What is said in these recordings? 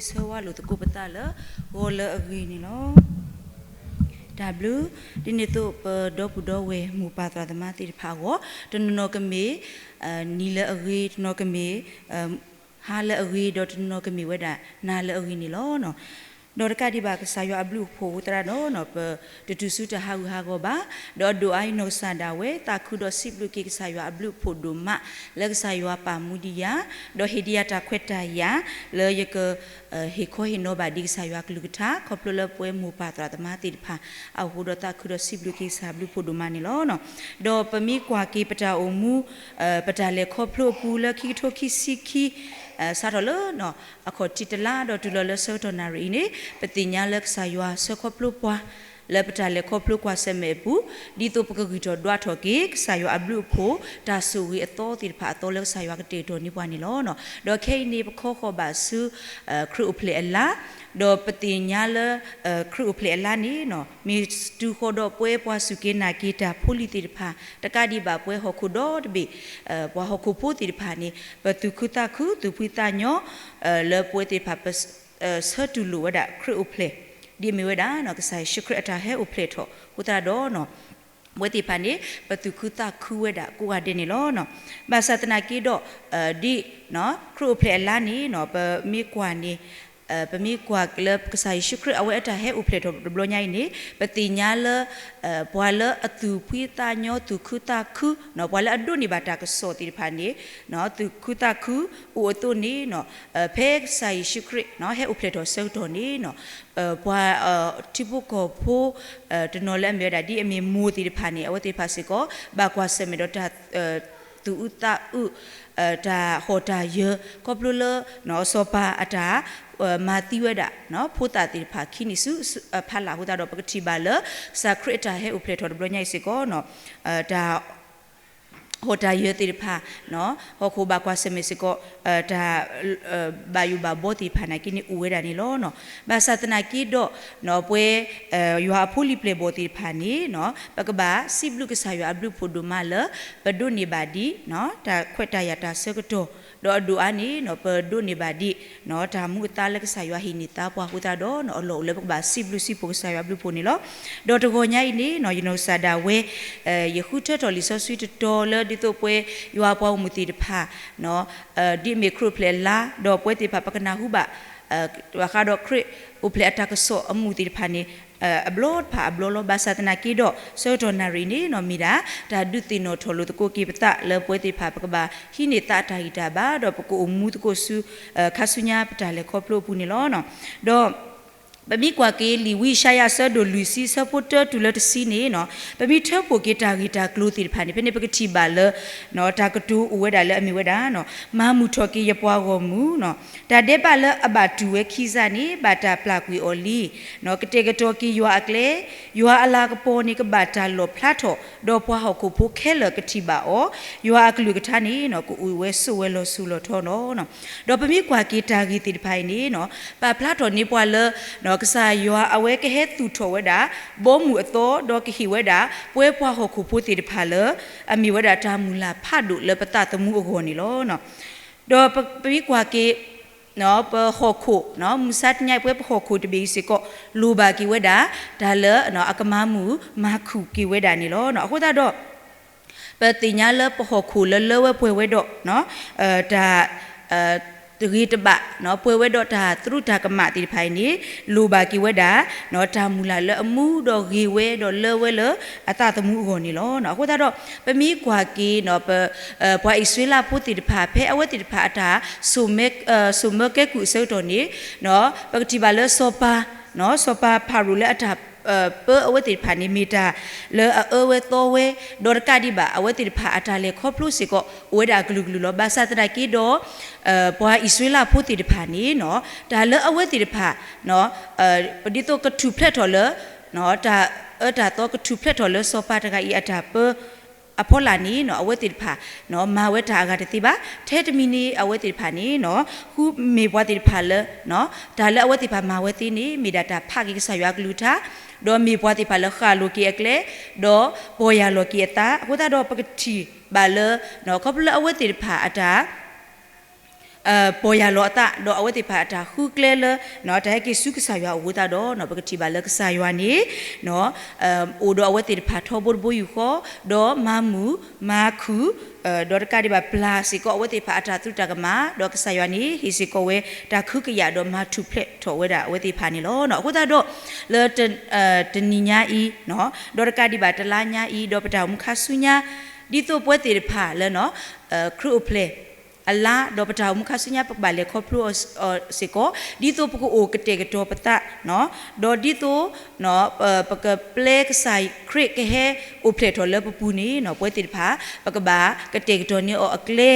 ဆၢဝါလိာ်သကိးပသးလၢ ဂီၤလၢအဂ့ၤန့ၣ်လီၤ. တၢ်ဘျုး, ဒ်န့ၣ်အသိး ပဒီပုၢ်ဒီဝဲၢ်မိၢ်ပၢ်သရၣ်သမါသ့ၣ်တဖၣ်အဂီၢ်, တနီၤနီၤကမ့ၢ် နံၤလၢအဂ့ၤ, တနီၤကမ့ၢ် ဟါလၢအဂ့ၤ, ဒီးတနီၤကမ့ၢ်ဝဲဒၣ် နၤလၢအဂ့ၤန့ၣ်လီၤ. ဒီးတကးဒံးဘၣ် ကစၢ်ယွၤအဘျုးအဖှိၣ်အဃိသတးဒီး ပတတုၤဆူတၢ်ဟးဂူာ်ဟးဂီၤဘၣ်, ဒီးအဒိၣ်အါအံၤ နီၢ်ကစၢ်ဒၣ်ဝဲ သးခုဒီးစံးဘျုးက့ၤကစၢ်ယွၤအဘျုးအဖှိၣ်ဒိၣ်မး လၢကစၢ်ယွၤပာ်မူဒံးယၤ, ဒီးဟ့ၣ်ဒံးယၤတၢ်ခွဲးတၢ်ယာ် လၢယက ဟ့ၣ်ခီဟ့ၣ်နီၤဘၣ်ဒံးကစၢ်ယွၤကလုၢ်ကထါ ခီဖျိလၢပဝဲမိၢ်ပၢ်သရၣ်သမါသ့ၣ်တဖၣ်အဃိဒီး သးခုဒီးစံးဘျုးက့ၤကစၢ်အဘျုးအဖှိၣ်ဒိၣ်မးန့ၣ်လီၤ. ဒီးပမ့ၢ်ကွၢ်က့ၤပတၢ်အိၣ်မူ ပတၢ်လဲၤခီဖျိအပူၤလၢခံကထိခံဆံခံ စးထီၣ်လၢ အခီၣ်ထံးတလါဒီးတုၤလီၤလၢဆၢကတီၢ်နၣ်ရံၣ်အံၤန့ၣ် ပသ့ၣ်ညါလၢကစၢ်ယွၤဆှၢခီဖျိပှၤ လၢပတၢ်လဲၤခီဖျိကွၢ်ဆၢၣ်မဲာ်အပူၤ ဒ်သိးပကဂံၢ်ထီၣ်ဒွးထီၣ်က့ၤ ကစၢ်ယွၤအဘျုးအဖှိၣ် တၢ်ဆိၣ်ဂ့ၤအသီသ့ၣ်တဖၣ်အသီလၢကစၢ်ယွၤကတဲာ်ကတီၤန့ၢ်ပှၤန့ၣ်လီၤ. ဒီးခဲအံၤန့ၣ် ပခီဃီၤဘၣ်ဆူ ခရံာ်အိၣ်ဖျဲၣ်အလါ, ဒီးပသ့ၣ်ညါလၢ ခရံာ်အိၣ်ဖျဲၣ်အလါန့ၣ် မ့ၢ်တုၤဃီၤဒီးပဝဲပှၤစူၢ်က့ၤနာ်က့ၤတၢ်ဖိလံၤသ့ၣ်တဖၣ် တကးဒံးဘၣ်ပဝဲဟီၣ်ခိၣ်ဒီတဘ့ၣ် ပှၤဟီၣ်ခိၣ်ဖိသ့ၣ်တဖၣ်န့ၣ် ပသူၣ်ခုသးခု သူၣ်ဖှံသးညီ လၢပဝဲသ့ၣ်တဖၣ် ပ ဆၢတူၢ်လိာ်ဝဲဒၣ်ခရံာ်အိၣ်ဖျဲၣ် ဒ်အမ့ၢ်ဝဲဒၣ် ကစၢ်ယ့ၣ်ၡူးခရံာ်အတၢ်ဟဲအိၣ်ဖျဲၣ်ထီၣ်အဃိသတးဒီး ပဝဲသ့ၣ်တဖၣ်န့ၣ် ပသူၣ်ခုသးခုဝဲဒၣ်ကိးဂၤဒဲးန့ၣ်လီၤ. ဘၣ်ဆၣ်သနာ်က့ဒီး ဒ် ခရံာ်အိၣ်ဖျဲၣ်အလါန့ၣ် ပမ့ၢ်ကွၢ်န့ၣ် ပမ့ၢ်ကွၢ်လၢကစၢ်ယ့ၣ်ၡူးခရံာ်အဝဲအတၢ်ဟဲအိၣ်ဖျဲၣ်ထီၣ်တဘျီညါအံၤန့ၣ် ပသ့ၣ်ညါလၢ ပှၤလၢအသူၣ်ဖှံသးညီသူၣ်ခုသးခု ပှၤလၢအဒိးန့ၢ်ဘၣ်တၢ်ကစီၣ်သ့ၣ်တဖၣ်န့ၣ် သူၣ်ခုသးခုအိၣ်အသိးန့ၣ် ဖဲကစၢ်ယ့ၣ်ၡူးခရံာ် ဟဲအိၣ်ဖျဲၣ်ထီၣ်ဆၢကတီၢ်န့ၣ် ပှၤထံဖိကီၢ်ဖိ တနီၤလၢအမ့ၢ်ဝဲဒၣ်ဒ်အမ့ၢ်မိၢ်သ့ၣ်တဖၣ်န့ၣ် အဝဲသ့ၣ်တဖၣ်စ့ၢ်ကီး ဘၣ်ကွၢ်ဆၢၣ်မဲာ်ဒီးတၢ် သူၣ်အုးသးအုး တၢ်ဟီၣ်တၢ်ယၢၤ ခီဖျိလၢ စီၤပၤအတၢ် မၤသံဝဲဒၣ် ဖိသၣ်သ့ၣ်တဖၣ်ခံနံၣ်ဆူဖးလၢ်အဃိသတးဒီး ပကထံၣ်ဘၣ်လၢ ကစၢ်ခရံာ်အတၢ်ဟဲအိၣ်ဖျဲၣ်ထီၣ်တဘျီညါအံၤစ့ၢ်ကီး တၢ် ဟီၣ်တၢ်ယၢၤသ့ၣ်တဖၣ် ဟီၣ်ခိၣ်ဘၣ်ကွၢ်ဆၢၣ်မဲာ်စ့ၢ်ကီး တၢ် ဘၣ်ယိၣ်ဘၣ်ဘီသ့ၣ်တဖၣ်နာ်က့န့ၣ်အိၣ်ဝဲဒၣ်န့ၣ်လီၤ. ဘၣ်ဆၣ်သနာ်က့ဒီး ပဝဲ ယွၤအဖိလံၤပျဲၢ်ဘီၣ်သ့ၣ်တဖၣ်န့ၣ် ပကဘၣ်စံးဘျုးကစၢ်ယွၤအဘျုးအဖှိၣ်ဒိၣ်မးလၢ ပဒိးန့ၢ်ဘၣ်ဒံး တၢ်ခွဲးတၢ်ယာ်တၢ်ဆၢကတီၢ် ဒီးအဒိၣ်အါန့ၣ် ပဒိးန့ၢ်ဘၣ်ဒံး တၢ်မူအသါလၢကစၢ်ယွၤဟ့ၣ်န့ၢ်သါပှၤအဃိသတးဒီး အလီၢ်အိၣ်လၢပကဘၣ်စံးဘျုးစံးဖှိၣ်ကစၢ်ယွၤအဘျုးအဖှိၣ်န့ၣ်လီၤ. ဒီးတဂီၤညါအံၤန့ၣ် ယနီၢ်ကစၢ်ဒၣ်ဝဲ ယဃုထၢထီၣ်လံာ်စီဆှံတတီၤလၢဒ်သိးပဝဲ ယွၤပှၤဂီၢ်မုၢ်သ့ၣ်တဖၣ် ဒ်အမ့ၢ်ခရံာ်အိၣ်ဖျဲၣ်အလါ ဒီးပဝဲသ့ၣ်တဖၣ်ပကနၢ်ဟူဘၣ် ဘၣ်ဃးဒီးခရံာ်အိၣ်ဖျဲၣ်အတၢ်ကစီၣ်အမူးသ့ၣ်တဖၣ်န့ၣ် အဘျီတဖၣ်အဘျီလီၤ. ဘၣ်ဆၣ်သနာ်က့ဒီး ဆၢကတီၢ်နၣ်ရံၣ်န့ၣ် မ့ၢ်ဒၣ် တၢ်ဒုးသ့ၣ်နီၣ်ထီၣ်လိာ်သကိးက့ၤပသးလၢပဝဲသ့ၣ်တဖၣ် ပကဘၣ်ဟံးန့ၢ်သးအတၢ်ဂံၢ်တၢ်ဘါ ဒီးပကအိၣ်မူသကိးဆူ ခါဆူညါပတၢ်လဲၤခီဖျိအပူၤန့ၣ်လီၤ. ဒီး ပမ့ၢ်ကွၢ်က့ၤလံာ်ဝံယၡါယၤအဆၢဒိၣ်လွံၢ်ဆံ အဆၢဖိတၢတုၤလၢတဆံန့ၣ် ပမ့ၢ်ထၢဖှိၣ်က့ၤတၢ်ဂ့ၢ်တၢ်ကျိၤသ့ၣ်တဖၣ်န့ၣ် ဖဲန့ၣ်ပကထံၣ်ဘၣ်လၢ တၢ်ကတိၤအိၣ်ဝဲဒၣ်လၢအမ့ၢ်ဝဲဒၣ် မၤမုာ်ထီၣ်က့ၤယပှၤဂီၢ်မုၢ် တၢ်ဒဲးဘးလၢအဘၣ်တူၢ်ဝဲခံစးန့ၣ် ဘၣ်တၢ်ပျၢ်ကွံာ်အီၤလံ. ကတဲာ်ကတီၤက့ၤယွၤအကျဲ, ယွၤအလၤကပီၤန့ၣ် ကဘၣ်တၢ်လီၣ်ဖျါထီၣ်, ဒီးပှၤဟီၣ်ခိၣ်ဖိခဲလၢာ်ကထံၣ်ဘၣ်အီၤ, ယွၤအကလုၢ်ကထါန့ၣ် ကအိၣ်ဝဲဆိးဝဲလီၤစိၤလီၤထီလီၤ. ဒီးပမ့ၢ်ကွၢ်က့ၤတၢ်ဂ့ၢ်သ့ၣ်တဖၣ်အံၤန့ၣ် ပာ်ဖျါထီၣ်န့ၢ်ပှၤလၢ ကစၢ်ယွၤအဝဲကဟဲသူၣ်ထီၣ်ဝဲဒၣ် ဘီမုၢ်အသီ ဒီးကဟ့ၣ်ဝဲဒၣ် ပဝဲပှၤဟီၣ်ခိၣ်ဖိသ့ၣ်တဖၣ်လၢ အမ့ၢ်ဝဲဒၣ်တၢ်မုၢ်လၢ်ဖးဒိၣ်လၢပသးသမူအဂီၢ်န့ၣ်လီၤ. ဒီးပမ့ၢ်ကွၢ်က့ၤ ပဟီၣ်ခိၣ် မုၢ်ဆါတနံၤအံၤ ပဝဲပဟီၣ်ခိၣ်တဘ့ၣ်အံၤစ့ၢ်ကီး လိၣ်ဘၣ်က့ၤဝဲဒၣ် တၢ်လၢအကမၤမုာ်မၤခုၣ်က့ၤဝဲဒၣ်န့ၣ်လီၤ. အဃိသတးဒီး ပသ့ၣ်ညါလၢပဟီၣ်ခိၣ်လၢလၢဝဲပှဲၤဝဲဒီး တၢ် တဂ့ၤတဘၣ် ပှဲၤဝဲဒီးတၢ်သရူးတၢ်ကမၣ်သ့ၣ်တဖၣ်အံၤန့ၣ် လိၣ်ဘၣ်က့ၤဝဲဒၣ် တၢ်မုၢ်လၢ်လၢအမူဒီးဂ့ၤဝဲဒီးလၢဝဲလၢအသးသမူအဂီၢ်န့ၣ်လီၤ. အဃိသတးဒီး ပမ့ၢ်ကွၢ်က့ၤ ပှၤအံၣ်စရ့လးဖိသ့ၣ်တဖၣ် ဖဲအဝဲသ့ၣ်တဖၣ်အတၢ် စိာ်မၢကဲကုၢ်အဆၢကတီၢ်န့ၣ် ပကထံၣ်ဘၣ်လၢစီၤပၤ စီၤပၤဖၤရိၤလၢအတၢ် ပၢအဝဲသ့ၣ်တဖၣ်န့ၣ် မ့ၢ်တၢ်လၢအအၢဝဲသီဝဲ ဒီးတကးဒံးဘၣ် အဝဲသ့ၣ်တဖၣ်အတၢ်လဲၤခီဖျိစ့ၢ်ကီး အိၣ်ဝဲဒၣ်အကလုာ်ကလုာ်လီၤ. ဘၣ်ဆၣ်သနာ်က့ဒီး ပှၤအံၣ်စရ့လးဖိသ့ၣ်တဖၣ်န့ၣ် တၢ်လၢအဝဲသ့ၣ်တဖၣ် ဒ်သိးကထူၣ်ဖျဲးထီၣ်လၢ တၢ်အၢတၢ်သီကထူၣ်ဖျဲးထီၣ်လၢစီၤပၤတဂၤအံၤအတၢ်ပၢ အဖီလာ်န့ၣ် အဝဲသ့ၣ်တဖၣ် မၤဝဲတၢ်အဂၤတသ့ဘၣ်. ထဲတမံၤန့ၣ် အဝဲသ့ၣ်တဖၣ်န့ၣ် ဃုမ့ၢ်ပှၤသ့ၣ်တဖၣ်လၢ တၢ်လၢအဝဲသ့ၣ်တဖၣ်မၤဝဲသ့န့ၣ် မ့ၢ်ဒၣ်တၢ်ဖးက့ၤကစၢ်ယွၤအကလုၢ်ကထါ ဒီးမ့ၢ်ပှၤသ့ၣ်တဖၣ်လၢဃၣ်လိၤက့ၤအကျဲ ဒီးပီၢ်ယၢ်လီၤက့ၤအသး အဃိသတးဒီးပကထံၣ်ဘၣ်လၢ ခီဖျိလၢအဝဲသ့ၣ်တဖၣ်အတၢ် ပီၢ်ယၢ်လီၤအသး ဒီးအဝဲသ့ၣ်တဖၣ်အတၢ်ဃုကျဲလၢ တၢ်ဟဲက့ၤဆူကစၢ်ယွၤအအိၣ်အဃိသတးဒီး ပကထံၣ်ဘၣ်လၢကစၢ်ယွၤန့ၣ် အိၣ်ဒီးအဝဲသ့ၣ်တဖၣ်ထီဘိတဘိယူၢ်ဃီ, ဒီးမၤမုာ်မၤခုၣ်, ဒီးတကးဒံးဘၣ်ပျၢ်စ့ၢ်ကီးအဝဲသ့ၣ်တဖၣ်အတၢ်သရူးတၢ်ကမၣ်, ဒီးကစၢ်ယွၤန့ၣ် ဟ့ၣ်စ့ၢ်ကီးဝဲတၢ်ကဟုကယာ်ဒီးမၤထူၣ်ဖျဲးထီၣ်ဝဲဒၣ်အဝဲသ့ၣ်တဖၣ်န့ၣ်လီၤ. အဃိသတးဒီး လၢ တနံၤညါအံၤ ဒီးတကးဒံးဘၣ်တလါညါအံၤ ဒီးပတၢ်အိၣ်မူခါဆူညါ ဒ်သိးပဝဲသ့ၣ်တဖၣ်လၢ ခရံာ်အိၣ်ဖျဲၣ်အလါ ဒီးပတၢ်အိၣ်မူခါဆူညါ ပကဘၣ်လဲၤခီဖျိအီၤစ့ၢ်ကီး ဒ်သိးပကအိၣ်ကတဲာ်ကတီၤပသး, ဒီးဒ်သိး ပကပျဲကစၢ်ခရံာ်ကဟဲအိၣ်ဖျဲၣ်ထီၣ်လၢပပူၤန့ၣ် ပဝဲသ့ၣ်တဖၣ် ပကဘၣ်ကတဲာ်ကတီၤန့ၢ်အီၤအကျဲ,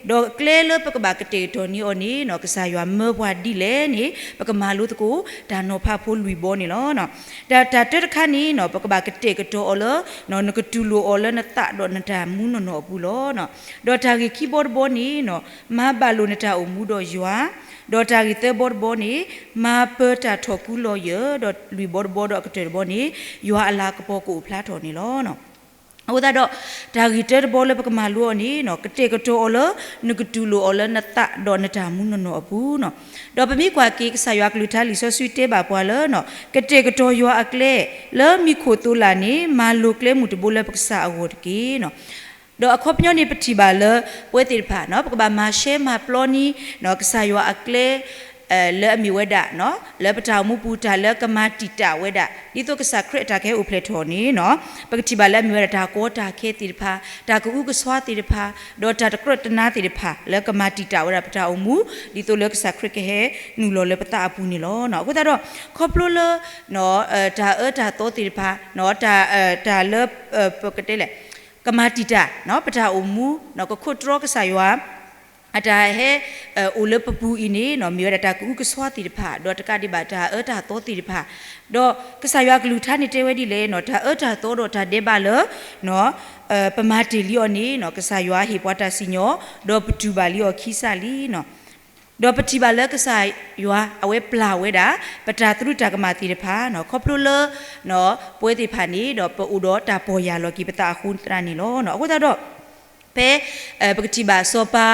ဒီးကျဲလၢပကဘၣ်ကတဲာ်ကတီၤန့ၢ်အီၤန့ၣ် ကစၢ်ယွၤမၢပှၤဒ်လဲၣ်န့ၣ် ပကမၤလိသကိး တၢ်နီၤဖးဖိလွံၢ်ဘီန့ၣ်လီၤ. တၢ်တၢတၢတခါန့ၣ် ပကဘၣ်ကတဲာ်ကတီၤအီၤလၢ နကတူၢ်လိာ်အီၤလၢနသးဒီးနတၢ်မူနီၢ်နီၢ်အပူၤလီၤ. ဒီးတၢ်ဂ့ၢ်ခံဘီတဘီန့ၣ် မၤဘၣ်လိာ်နတၢ်အိၣ်မူဒီးယွၤ, ဒီးတၢ်ဂ့ၢ်သၢဘီတဘီန့ၣ် မၤပၢၤတၢ်ထီၣ်ကူလီၤယၢၢ်, ဒီးလွံၢ်ဘီတဘီဒီးအကတၢၢ်တဘီန့ၣ် ယွၤအလၤကပီၤကအိၣ်ဖျါထီၣ်န့ၣ်လီၤ. အဃိသတးဒီး တၢ်ဂ့ၢ်တၢတဘီလၢပကမၤလိအီၤန့ၣ် ကတဲာ်ကတီၤအီၤလၢ နကတူၢ်လိာ်အီၤလၢနသးဒီးနတၢ်မူနီၢ်နီၢ်အပူၤန့ၣ်. ဒီးပမ့ၢ်ကွၢ်က့ၤ ကစၢ်ယွၤကလုၢ်ကထါလံာ်စီဆှံတဲဘၣ်ပှၤလၢ ကတဲာ်ကတီၤယွၤအကျဲ လၢမံၤခိၣ်သိးလၢ်န့ၣ် မၤလိၤကျဲမုၢ်တဘိလၢပကစၢ်အဂီၢ်တက့ၢ်. ဒီးအခီပညီန့ၣ် ပထံၣ်ဘၣ်လၢ ပဝဲသ့ၣ်တဖၣ် ပကဘၣ်မၤရှဲမၤပျီန့ၢ် ကစၢ်ယွၤအကျဲ လၢအမ့ၢ်ဝဲဒၣ် လၢပတၢ်အိၣ်မူပူၤ တၢ်လၢကမၤတံာ်တာ်ဝဲဒၣ် ဒ်သိးကစၢ်ခရံာ်အတၢ်ကဟဲအိၣ်ဖျဲၣ်ထီၣ်န့ၣ် ပကထံၣ်ဘၣ်လၢအမ့ၢ်ဝဲဒၣ် တၢ်ကီတၢ်ခဲသ့ၣ်တဖၣ်, တၢ်ကအုကစွါသ့ၣ်တဖၣ်, ဒီးတၢ်တကြၢးတနါသ့ၣ်တဖၣ် လၢကမၤတံာ်တာ်ဝဲဒၣ်ပတၢ်အိၣ်မူ ဒ်သိးလၢကစၢ်ခရံာ်ကဟဲနုာ်လီၤလၢပသးအပူၤန့ၣ်လီၤ. အဃိသတးဒီး ခီဖျိလၢ တၢ်အၢတၢ်သီသ့ၣ်တဖၣ် တၢ်လၢ ပကတဲလဲၣ် ကမၤတံာ်တာ် ပတၢ်အိၣ်မူ ကခိးတြီကစၢ်ယွၤ အတၢ်ဟဲ အိၣ်လၢပပူၤအံၤန့ၣ် မ့ၢ်ဝဲဒၣ်တၢ်ကအုကစွါသ့ၣ်တဖၣ် ဒီးတကးဒံးဘၣ်တၢ်အၢတၢ်သီသ့ၣ်တဖၣ်, ဒီးကစၢ်ယွၤကလုၢ်ကထါန့ၣ်တဲဝဲဒ်လဲၣ်န့ၣ် တၢ်အၢတၢ်သီဒီးတၢ်ဒဲးဘးလၢ ပမၤတ့ၢ်လံအီၤန့ၣ် ကစၢ်ယွၤဟ့ၣ်ပှၤတၢ်စံၣ်ညီၣ် ဒီးပတူၢ်ဘၣ်လံအီၤခံစးလံန့ၣ်. ဒီးပထံၣ်ဘၣ်လၢကစၢ်ယွၤအဝဲပျၢ်ဝဲဒၣ် ပတၢ်သရူးတၢ်ကမၣ်သ့ၣ်တဖၣ် ခီဖျိလၢ ပဝဲသ့ၣ်တဖၣ်န့ၣ် ဒီးပအိၣ်ဒီးတၢ်ပီၢ်ယၢ်လီၤက့ၤပသးအဃိသတးန့ၣ်လီၤ. အဃိသတးဒီး ဖဲ ပကထံၣ်ဘၣ်စီၤပၤ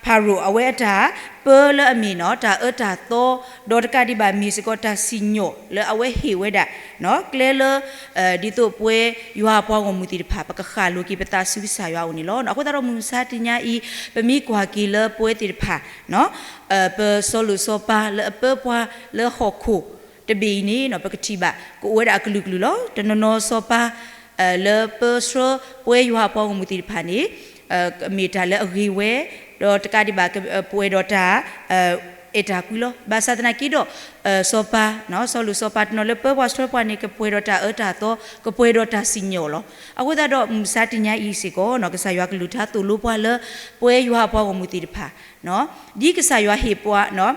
ဖၤရိၤ အဝဲအတၢ်ပၢလၢအမ့ၢ်န့ၣ် တၢ်အၢတၢ်သီ ဒီးတကးဒံးဘၣ်မ့ၢ်စ့ၢ်ကီးတၢ်စံၣ်ညီၣ်လၢအဝဲဟ့ၣ်ဝဲဒၣ် ကျဲလၢ ဒ်သိးပဝဲယွၤအပှၤဂီၢ်မုၢ်သ့ၣ်တဖၣ် ပကဃၣ်လိၤက့ၤပသးဆူကစၢ်ယွၤအအိၣ်န့ၣ်လီၤ. အဃိသတးဒီးမုၢ်မဆါတနံၤညါအံၤ ပမ့ၢ်ကွၢ်က့ၤလၢပဝဲသ့ၣ်တဖၣ် ပစီၤလိၣ်စီၤပၤလၢအပၢပှၤလၢဟီၣ်ခိၣ် တဘ့ၣ်အံၤန့ၣ် ပကထံၣ်ဘၣ် ကအိၣ်ဝဲဒၣ်အကလုာ်ကလုာ်လီၤ. တနီၤနီၤစီၤပၤ လၢပၢဆှၢပဝဲယွၤအပှၤဂီၢ်မုၢ်သ့ၣ်တဖၣ်န့ၣ် မ့ၢ်တၢ်လၢအဂ့ၤဝဲ ဒီးတကးဒံးဘၣ် ပှဲၤဒီးတၢ် အဲၣ်တၢ်ကွံလီၤ. ဘၣ်ဆၣ်သနာ်က့ဒီး စီၤပၤ စီၤလိၣ်စီၤပၤတနီၤလၢပၢပှၤဆှၢပှၤန့ၣ် ကပှဲၤဒီးတၢ်အၢတၢ်သီ ကပှဲၤဒီးတၢ်စံၣ်ညီၣ်လီၤ. အဃိသတးဒီးမုၢ်မဆါတနံၤညါအံၤစ့ၢ်ကီး ကစၢ်ယွၤကလုၢ်ကထါသိၣ်လိပှၤလၢ ပဝဲယွၤအပှၤဂီၢ်မုၢ်သ့ၣ်တဖၣ် ဒ်ကစၢ်ယွၤဟ့ၣ်ပှၤ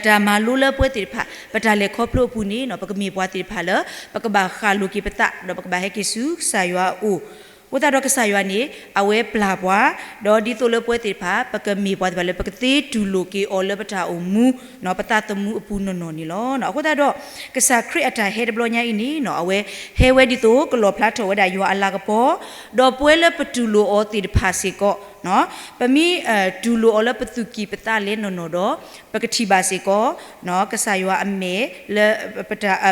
တၢ်မၤလိလၢပဝဲသ့ၣ်တဖၣ် ပတၢ်လဲၤခီဖျိအပူၤန့ၣ် ပကမ့ၢ်ပှၤသ့ၣ်တဖၣ်လၢ ပကဘၣ်ဃၣ်လိၤက့ၤပသး ဒီးပကဘၣ်ဟဲက့ၤဆူကစၢ်ယွၤအအိၣ်. အဃိသတးဒီးကစၢ်ယွၤန့ၣ် အဝဲပျၢ်ပှၤ ဒီးဒ်သိးလၢပဝဲသ့ၣ်တဖၣ် ပကမ့ၢ်ပှၤသ့ၣ်တဖၣ်လၢ ပကသ့တူၢ်လိာ်က့ၤအီၤလၢပတၢ်အိၣ်မူ ပသးသမူအပူၤနီၢ်နီၢ်န့ၣ်လီၤ. အဃိသတးဒီး ကစၢ်ခရံာ်အတၢ်ဟဲတဘျီညါအံၤန့ၣ် အဝဲဟဲဝဲဒ်သိးကလီၣ်ဖျါထီၣ်ဝဲဒၣ်ယွၤအလၤကပီၤ ဒီးပဝဲလၢပတူၢ်လိာ်အီၤသ့ၣ်တဖၣ်စ့ၢ်ကီး ပမ့ၢ်တူၢ်လိာ်အီၤလၢပသူၣ်ကံၢ်ပသးလဲၤနီၢ်နီၢ်ဒီး ပကထံၣ်ဘၣ်စ့ၢ်ကီး ကစၢ်ယွၤအမဲာ်လၢ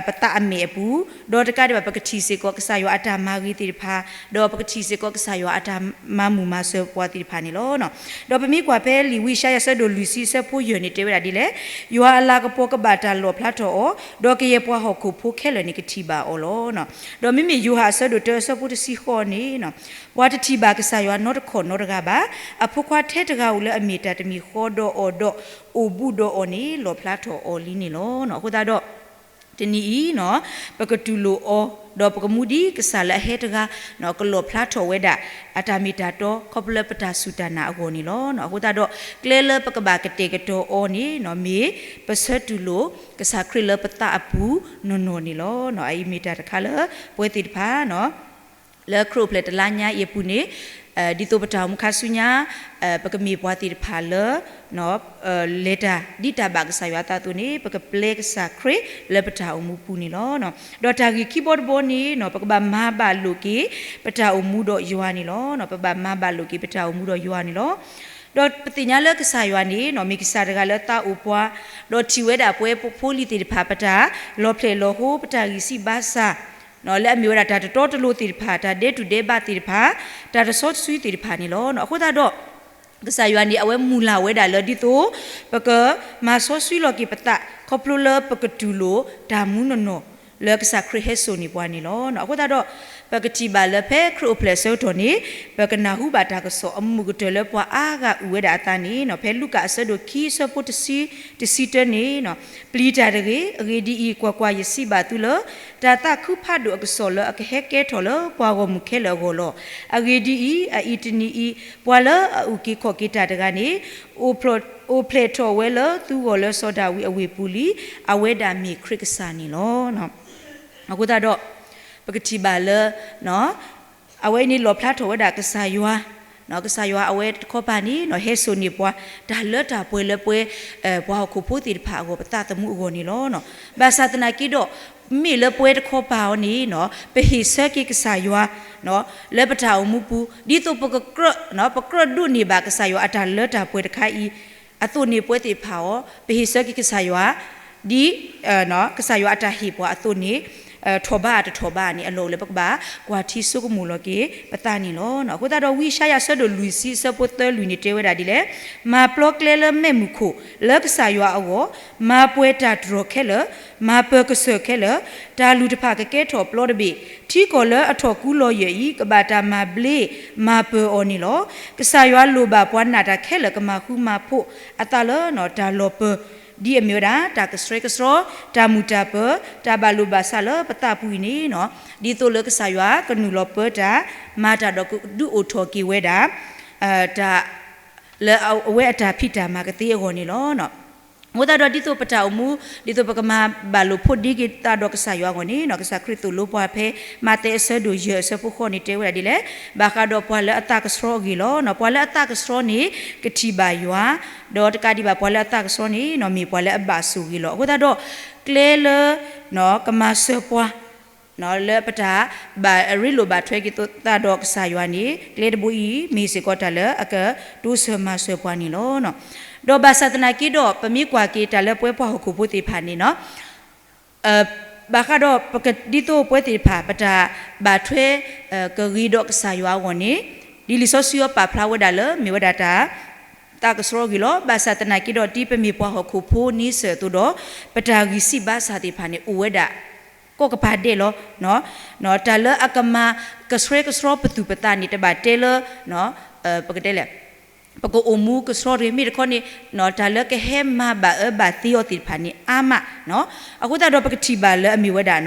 ပသးအမဲာ်အပူၤ, ဒီးတကးဒံးဘၣ် ပကထံၣ်စ့ၢ်ကီးကစၢ်ယွၤအတၢ်မၤဂ့ၤသ့ၣ်တဖၣ်, ဒီးပကထံၣ်စ့ၢ်ကီးကစၢ်ယွၤအတၢ်မၤမုာ်မၤစၢၤပှၤသ့ၣ်တဖၣ်န့ၣ်လီၤ. ဒီးပမ့ၢ်ကွၢ်ဖဲလံာ်ဝံယၡါယၤအဆၢဒိၣ်လွံၢ်ဆံအဆၢဖိယဲၢ်န့ၣ် တဲဝဲဒၣ်ဒ်လဲၣ်, ယွၤအလၤကပီၤကဘၣ်တၢ်လီၣ်ဖျါထီၣ်အီၤ, ဒီးကယဲၢ်ပှၤဟီၣ်ခိၣ်ဖိခဲလၢာ်န့ၣ်ကထံၣ်ဘၣ်အီၤလီၤ. ဒီးမ့မ့ၢ်ယိၤဟၣ်အဆၢဒိၣ်တၢအဆၢဖိတဆံဃိးန့ၣ် ပှၤတထံၣ်ဘၣ်ကစၢ်ယွၤနီတခီၣ်နီတဂၤဘၣ်, အဖိခွါထဲတဂၤဧိၤလၢအမ့ၢ်တၢ်တမံၤဃီဒီးအီၤဒီး အိၣ်ဘူးဒီးအီၤန့ၣ် လီၣ်ဖျါထီၣ်အီၤလံန့ၣ်လီၤ. အဃိသတးဒီး တနံၤအံၤ ပကတူၢ်လိာ်အီၤ ဒီးပကမူဒ်ကစၢ်လၢအဟဲတဂၤ ကလီၣ်ဖျါထီၣ်ဝဲဒၣ် အတၢ်မ့ၢ်တၢ်တီ ခီဖျိလၢပတၢ်စူၢ်တၢ်နာ်အဂီၢ်န့ၣ်လီၤ. အဃိသတးဒီး ကျဲလၢပကဘၣ်ကတဲာ်ကတီၤအီၤန့ၣ် မ့ၢ်ပဆၢတူၢ်လိာ် ကစၢ်ခရံာ်လၢပသးအပူၤနီၢ်နီၢ်န့ၣ်လီၤ. အအံၤမ့ၢ်တၢ်တခါလၢ ပဝဲသ့ၣ်တဖၣ် လၢခရံာ်အိၣ်ဖျဲၣ်တလါညါအံၤအပူၤန့ၣ် ဒ်သိးပတၢ်အိၣ်မူခါဆူညါ ပကမ့ၢ်ပှၤသ့ၣ်တဖၣ်လၢ လဲၤတၢ်ဒ်တၢ်ဘၣ်ကစၢ်ယွၤအသးအသိးန့ၣ် ပကပျဲကစၢ်ခရံာ်လၢပတၢ်အိၣ်မူပူၤန့ၣ်လီၤ. ဒီးတၢ်ဂ့ၢ်ခံဘီတဘီန့ၣ် ပကဘၣ်မၤဘၣ်လိာ်က့ၤ ပတၢ်အိၣ်မူဒီးယွၤန့ၣ်လီၤ. ပဘၣ်မၤဘၣ်လိာ်က့ၤပတၢ်အိၣ်မူဒီးယွၤန့ၣ်လီၤ. ဒီးပသ့ၣ်ညါလၢကစၢ်ယွၤန့ၣ် မ့ၢ်ကစၢ်တဂၤလၢသးအိၣ်ပှၤ, ဒီးထံၣ်ဝဲဒၣ်ပဝဲဖိလံၤသ့ၣ်တဖၣ် ပတၢ်လီၤဖျဲၣ်လီၤဟိ ပတၢ်ဂံၢ်စၢ်ဘါစၢ် လၢအမ့ၢ်ဝဲဒၣ်တၢ်တတီတလိၤသ့ၣ်တဖၣ်, တၢ်ဒဲးတူၢ်ဒဲးဘးသ့ၣ်တဖၣ်, တၢ်တစီတဆှံသ့ၣ်တဖၣ်န့ၣ်လီၤ. အဃိသတးဒီး ကစၢ်ယွၤန့ၣ် အဝဲမုၢ်လၢ်ဝဲဒၣ်လၢဒ်သိး ပကမၤစီဆှံလီၤက့ၤပသး ခီဖျိလၢပကတူၢ်လိာ်တၢ်မူနီၢ်နီၢ် လၢကစၢ်ခရံာ်ဟဲစိာ်န့ၢ်ပှၤန့ၣ်လီၤ. အဃိသတးဒီး ပကထံၣ်ဘၣ်လၢဖဲခရံာ်အိၣ်ဖျဲၣ်အဆၢကတီၢ်န့ၣ် ပကနၢ်ဟူဘၣ်တၢ်ကစီၣ်အမုာ်ကတၢၢ်လၢပှၤအါဂၤအုၣ်ဝဲဒၣ်အသးန့ၣ် ဖဲလူၤကၣ်အဆၢဒိၣ်ခံအဆၢဖိတဆံ, တဆံတၢန့ၣ် ပျံၤတၢ်တဂ့ၤ. အဂ့ၢ်ဒ်အံၤ, ကွၢ်ကွၢ်, ယစံးဘၣ်သုလၢ တၢ်သးခုဖးဒိၣ်အကစီၣ်လၢအကဟဲကဲထီၣ်လၢပှၤဂီၢ်မုၢ်ခဲလၢာ်အဂီၢ်လီၤ. အဂ့ၢ်ဒ်အံၤ, အအံၤတနံၤအံၤ ပှၤလၢအအုၣ်က့ၤခီၣ်က့ၤတၢ်တဂၤန့ၣ် အိၣ်ဖျဲၣ်ထီၣ်ဝဲလၢသုဂီၢ်လၢစီၤဒၤဝံးအဝ့ၢ်ပူၤလံ. အဝဲဒၣ်မ့ၢ်ခရံာ်ကစၢ်န့ၣ်လီၤ. အဃိသတးဒီး ပကထံၣ်ဘၣ်လၢ အဝဲအံၤန့ၣ်လီၣ်ဖျါထီၣ်ဝဲဒၣ်ကစၢ်ယွၤ, ကစၢ်ယွၤအဝဲတခီပၤန့ၣ် ဟဲစိာ်န့ၢ်ပှၤ တၢ်လၢတၢ်ပှဲၤလၢပဝဲ ပှၤဟီၣ်ခိၣ်ဖိသ့ၣ်တဖၣ်အဂီၢ် ပသးသမူအဂီၢ်န့ၣ်လီၤ. ဘၣ်ဆၣ်သနာ်က့ဒီး မ့ၢ်လၢပဝဲတခီပၤအီၤန့ၣ် ပဟ့ၣ်ဆၢက့ၤကစၢ်ယွၤ လၢပတၢ်အိၣ်မူပူၤ ဒ်သိးပကကြၢး ပကြၢးဒိးန့ၢ်ဘၣ်ကစၢ်ယွၤအတၢ်လၢတၢ်ပှဲၤတခါအံၤ အသိးန့ၣ်ပဝဲသ့ၣ်တဖၣ်အီၤ ပဟ့ၣ်ဆၢက့ၤကစၢ်ယွၤ ဒ် ကစၢ်ယွၤအတၢ်ဟ့ၣ်ပှၤအသိးန့ၣ် ထီၣ်ဘးအတထီၣ်ဘးန့ၣ် အလီၢ်အိၣ်လၢပကဘၣ်ကွၢ်ထံဆိကမိၣ်လီၤက့ၤပသးန့ၣ်လီၤ. အဃိသတးဒီး ဝံယၡါယၤအဆၢဒိၣ်လွံၢ်ဆံအဆၢဖိသၢလွံၢ်န့ၣ်တဲဝဲဒၣ်ဒ်လဲၣ်, မၤပျီကျဲလၢမဲးမုၢ်ခိၣ် လၢကစၢ်ယွၤအဂီၢ်, မၤပှဲၤတၢ်တြီၢ်ခဲလၢာ်, မၤပၢၤကစၢၢ်ခဲလၢာ်, တၢ်လုၢ်တဖၣ်ကကဲထီၣ်ပျီတဘ့ၣ်, ထံကီၢ်လၢအထီၣ်ကူလီၤယၢၢ်အံၤ ကဘၣ်တၢ်မၤဘျ့မၤပၢၤအီၤန့ၣ်လီၤ. ကစၢ်ယွၤလိၣ်ဘၣ်ပှၤနာ်တၢ်ခဲလၢာ် ကမၤဃူမၤဖိးအသးလၢတၢ်လီၤပၢၤ ဒ်အမ့ၢ်ဝဲဒၣ် တၢ်ကဆှဲကဆှီ, တၢ်မုာ်တၢ်ပၢၤ, တၢ်ဘၣ်လိာ်ဘၣ်စးလၢပသးပူၤအံၤန့ၣ် ဒ်သိးလၢကစၢ်ယွၤကနုာ်လီၤပၢတၢ်, မၤတၢ်ဒီးကဒုးအိၣ်ထီၣ်က့ၤဝဲဒၣ် တၢ် လၢအဝဲအတၢ်ဖံးတၢ်မၤကသ့အဂီၢ်န့ၣ်လီၤ. အဃိသတးဒီး ဒ်သိးပတၢ်အိၣ်မူ ဒ်သိးပကမၤဘၣ်လိာ်ဖိးဒ့က့ၤသးဒီးကစၢ်ယွၤအဂီၢ်န့ၣ် ကစၢ်ခရံာ်သိၣ်လိပှၤဖဲ မးသဲအဆၢဒိၣ်ယဲၢ်အဆၢဖိဃိးန့ၣ်တဲဝဲဒၣ်ဒ်လဲၣ်, ဘၣ်ဃးဒီးပှၤလၢအသးကဆှီအဂ့ၢ်လီၤ. ပှၤလၢအသးကဆှီန့ၣ် ကထံၣ်ဘၣ်ယွၤ, ဒီးတကးဒံးဘၣ်ပှၤလၢအသးကဆှီန့ၣ် မ့ၢ်ပှၤလၢအဘၣ်ဆိၣ်ဂ့ၤလီၤ. အဃိသတးဒီး ကျဲလၢ ကမၤစၢၤပှၤ လၢပတၢ်ဘၣ်ရ့လိာ်ဘၣ်ထွဲက့ၤသးဒီးကစၢ်ယွၤန့ၣ် ကျဲတဘိအံၤ မ့ၢ်စ့ၢ်ကီးတၢ်လၢအကတိစၢၤမၤစၢၤပှၤန့ၣ်လီၤ. ဒီးဘၣ်ဆၣ်သနာ်က့ဒီး ပမ့ၢ်ကွၢ်က့ၤတၢ်လၢပဝဲပှၤဟီၣ်ခိၣ်ဖိသ့ၣ်တဖၣ်န့ၣ် ဘၣ်ဃးဒီးပကဒ်သိးပဝဲသ့ၣ်တဖၣ် ပတၢ်ဘၣ်ထွဲ ကဂ့ၤဒီးကစၢ်ယွၤအဂီၢ်န့ၣ် ဒ်လံာ်စီဆှံအီၤပာ်ဖျါဝဲဒၣ်လၢ မ့ၢ်ဝဲဒၣ်တၢ် သးကဆှီအဂ့ၢ်လီၤ. ဘၣ်ဆၣ်သနာ်က့ဒီး ဒ်ပမ့ၢ်ပှၤဟီၣ်ခိၣ်ဖိန့ဆၢၣ်အသိးဒီး ပတၢ်ဂံၢ်စၢ်ဘါစၢ်သ့ၣ်တဖၣ်န့ၣ် အိၣ်ဝဲဒၣ် ကိးကပၤဒဲးလီၤ. တၢ်လၢအကမၤကဆှဲကဆှီပသူၣ်ပသးန့ၣ် တဘၣ်တဲလၢ ပကတဲလဲၣ် ပကအိၣ်မူကဆှီတဂ့ၤ မ့ၢ်တခီန့ၣ် တၢ်လၢကဟဲမၤဘၣ်အၢဘၣ်သီအီၤသ့ၣ်တဖၣ်န့ၣ် အါမး. အဃိသတးဒီးပကထံၣ်ဘၣ်လၢအမ့ၢ်ဝဲဒၣ်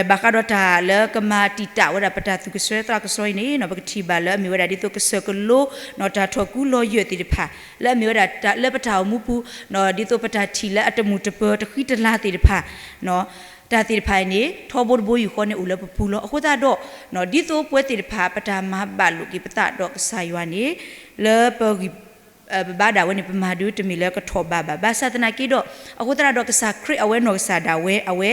ဘၣ်ဃးဒီးတၢ်လၢကမၤတံာ်တာ်ဝဲဒၣ်ပတၢ်သူၣ်ကဆှီသးကဆှီအံၤန့ၣ် ပကထံၣ်ဘၣ်လၢအမ့ၢ်ဝဲဒၣ်ဒ်သိးကစၢၢ်ကလိ တၢ်ထီၣ်ကူလီၤယၢၢ်သ့ၣ်တဖၣ် လၢအမ့ၢ်ဝဲဒၣ်လၢပတၢ်အိၣ်မူပူၤ ဒ်သိးပတၢ်ထံၣ်လၢအတမုာ်တပၢၤတဃံတလၤသ့ၣ်တဖၣ် တၢ်သ့ၣ်တဖၣ်အံၤန့ၣ် ထီဘိတဘိယူၢ်ဃီန့ၣ်အိၣ်လၢပပူၤလီၤ. အဃိသတးဒီး ဒ်သိးပဝဲသ့ၣ်တဖၣ် ပတၢ်မၤဘၣ်လိာ်က့ၤပသးဒီးကစၢ်ယွၤန့ၣ် လၢပဂံၢ် ပဘါဒၣ်ဝဲန့ၣ် ပမၤဒၣ်တမ့ၢ်လၢကထီၣ်ဘးဘၣ်. ဘၣ်ဆၣ်သနာ်က့ဒီး အဃိသတးဒီးကစၢ်ခရံာ်အဝဲနီၢ်ကစၢ်ဒၣ်ဝဲ အဝဲ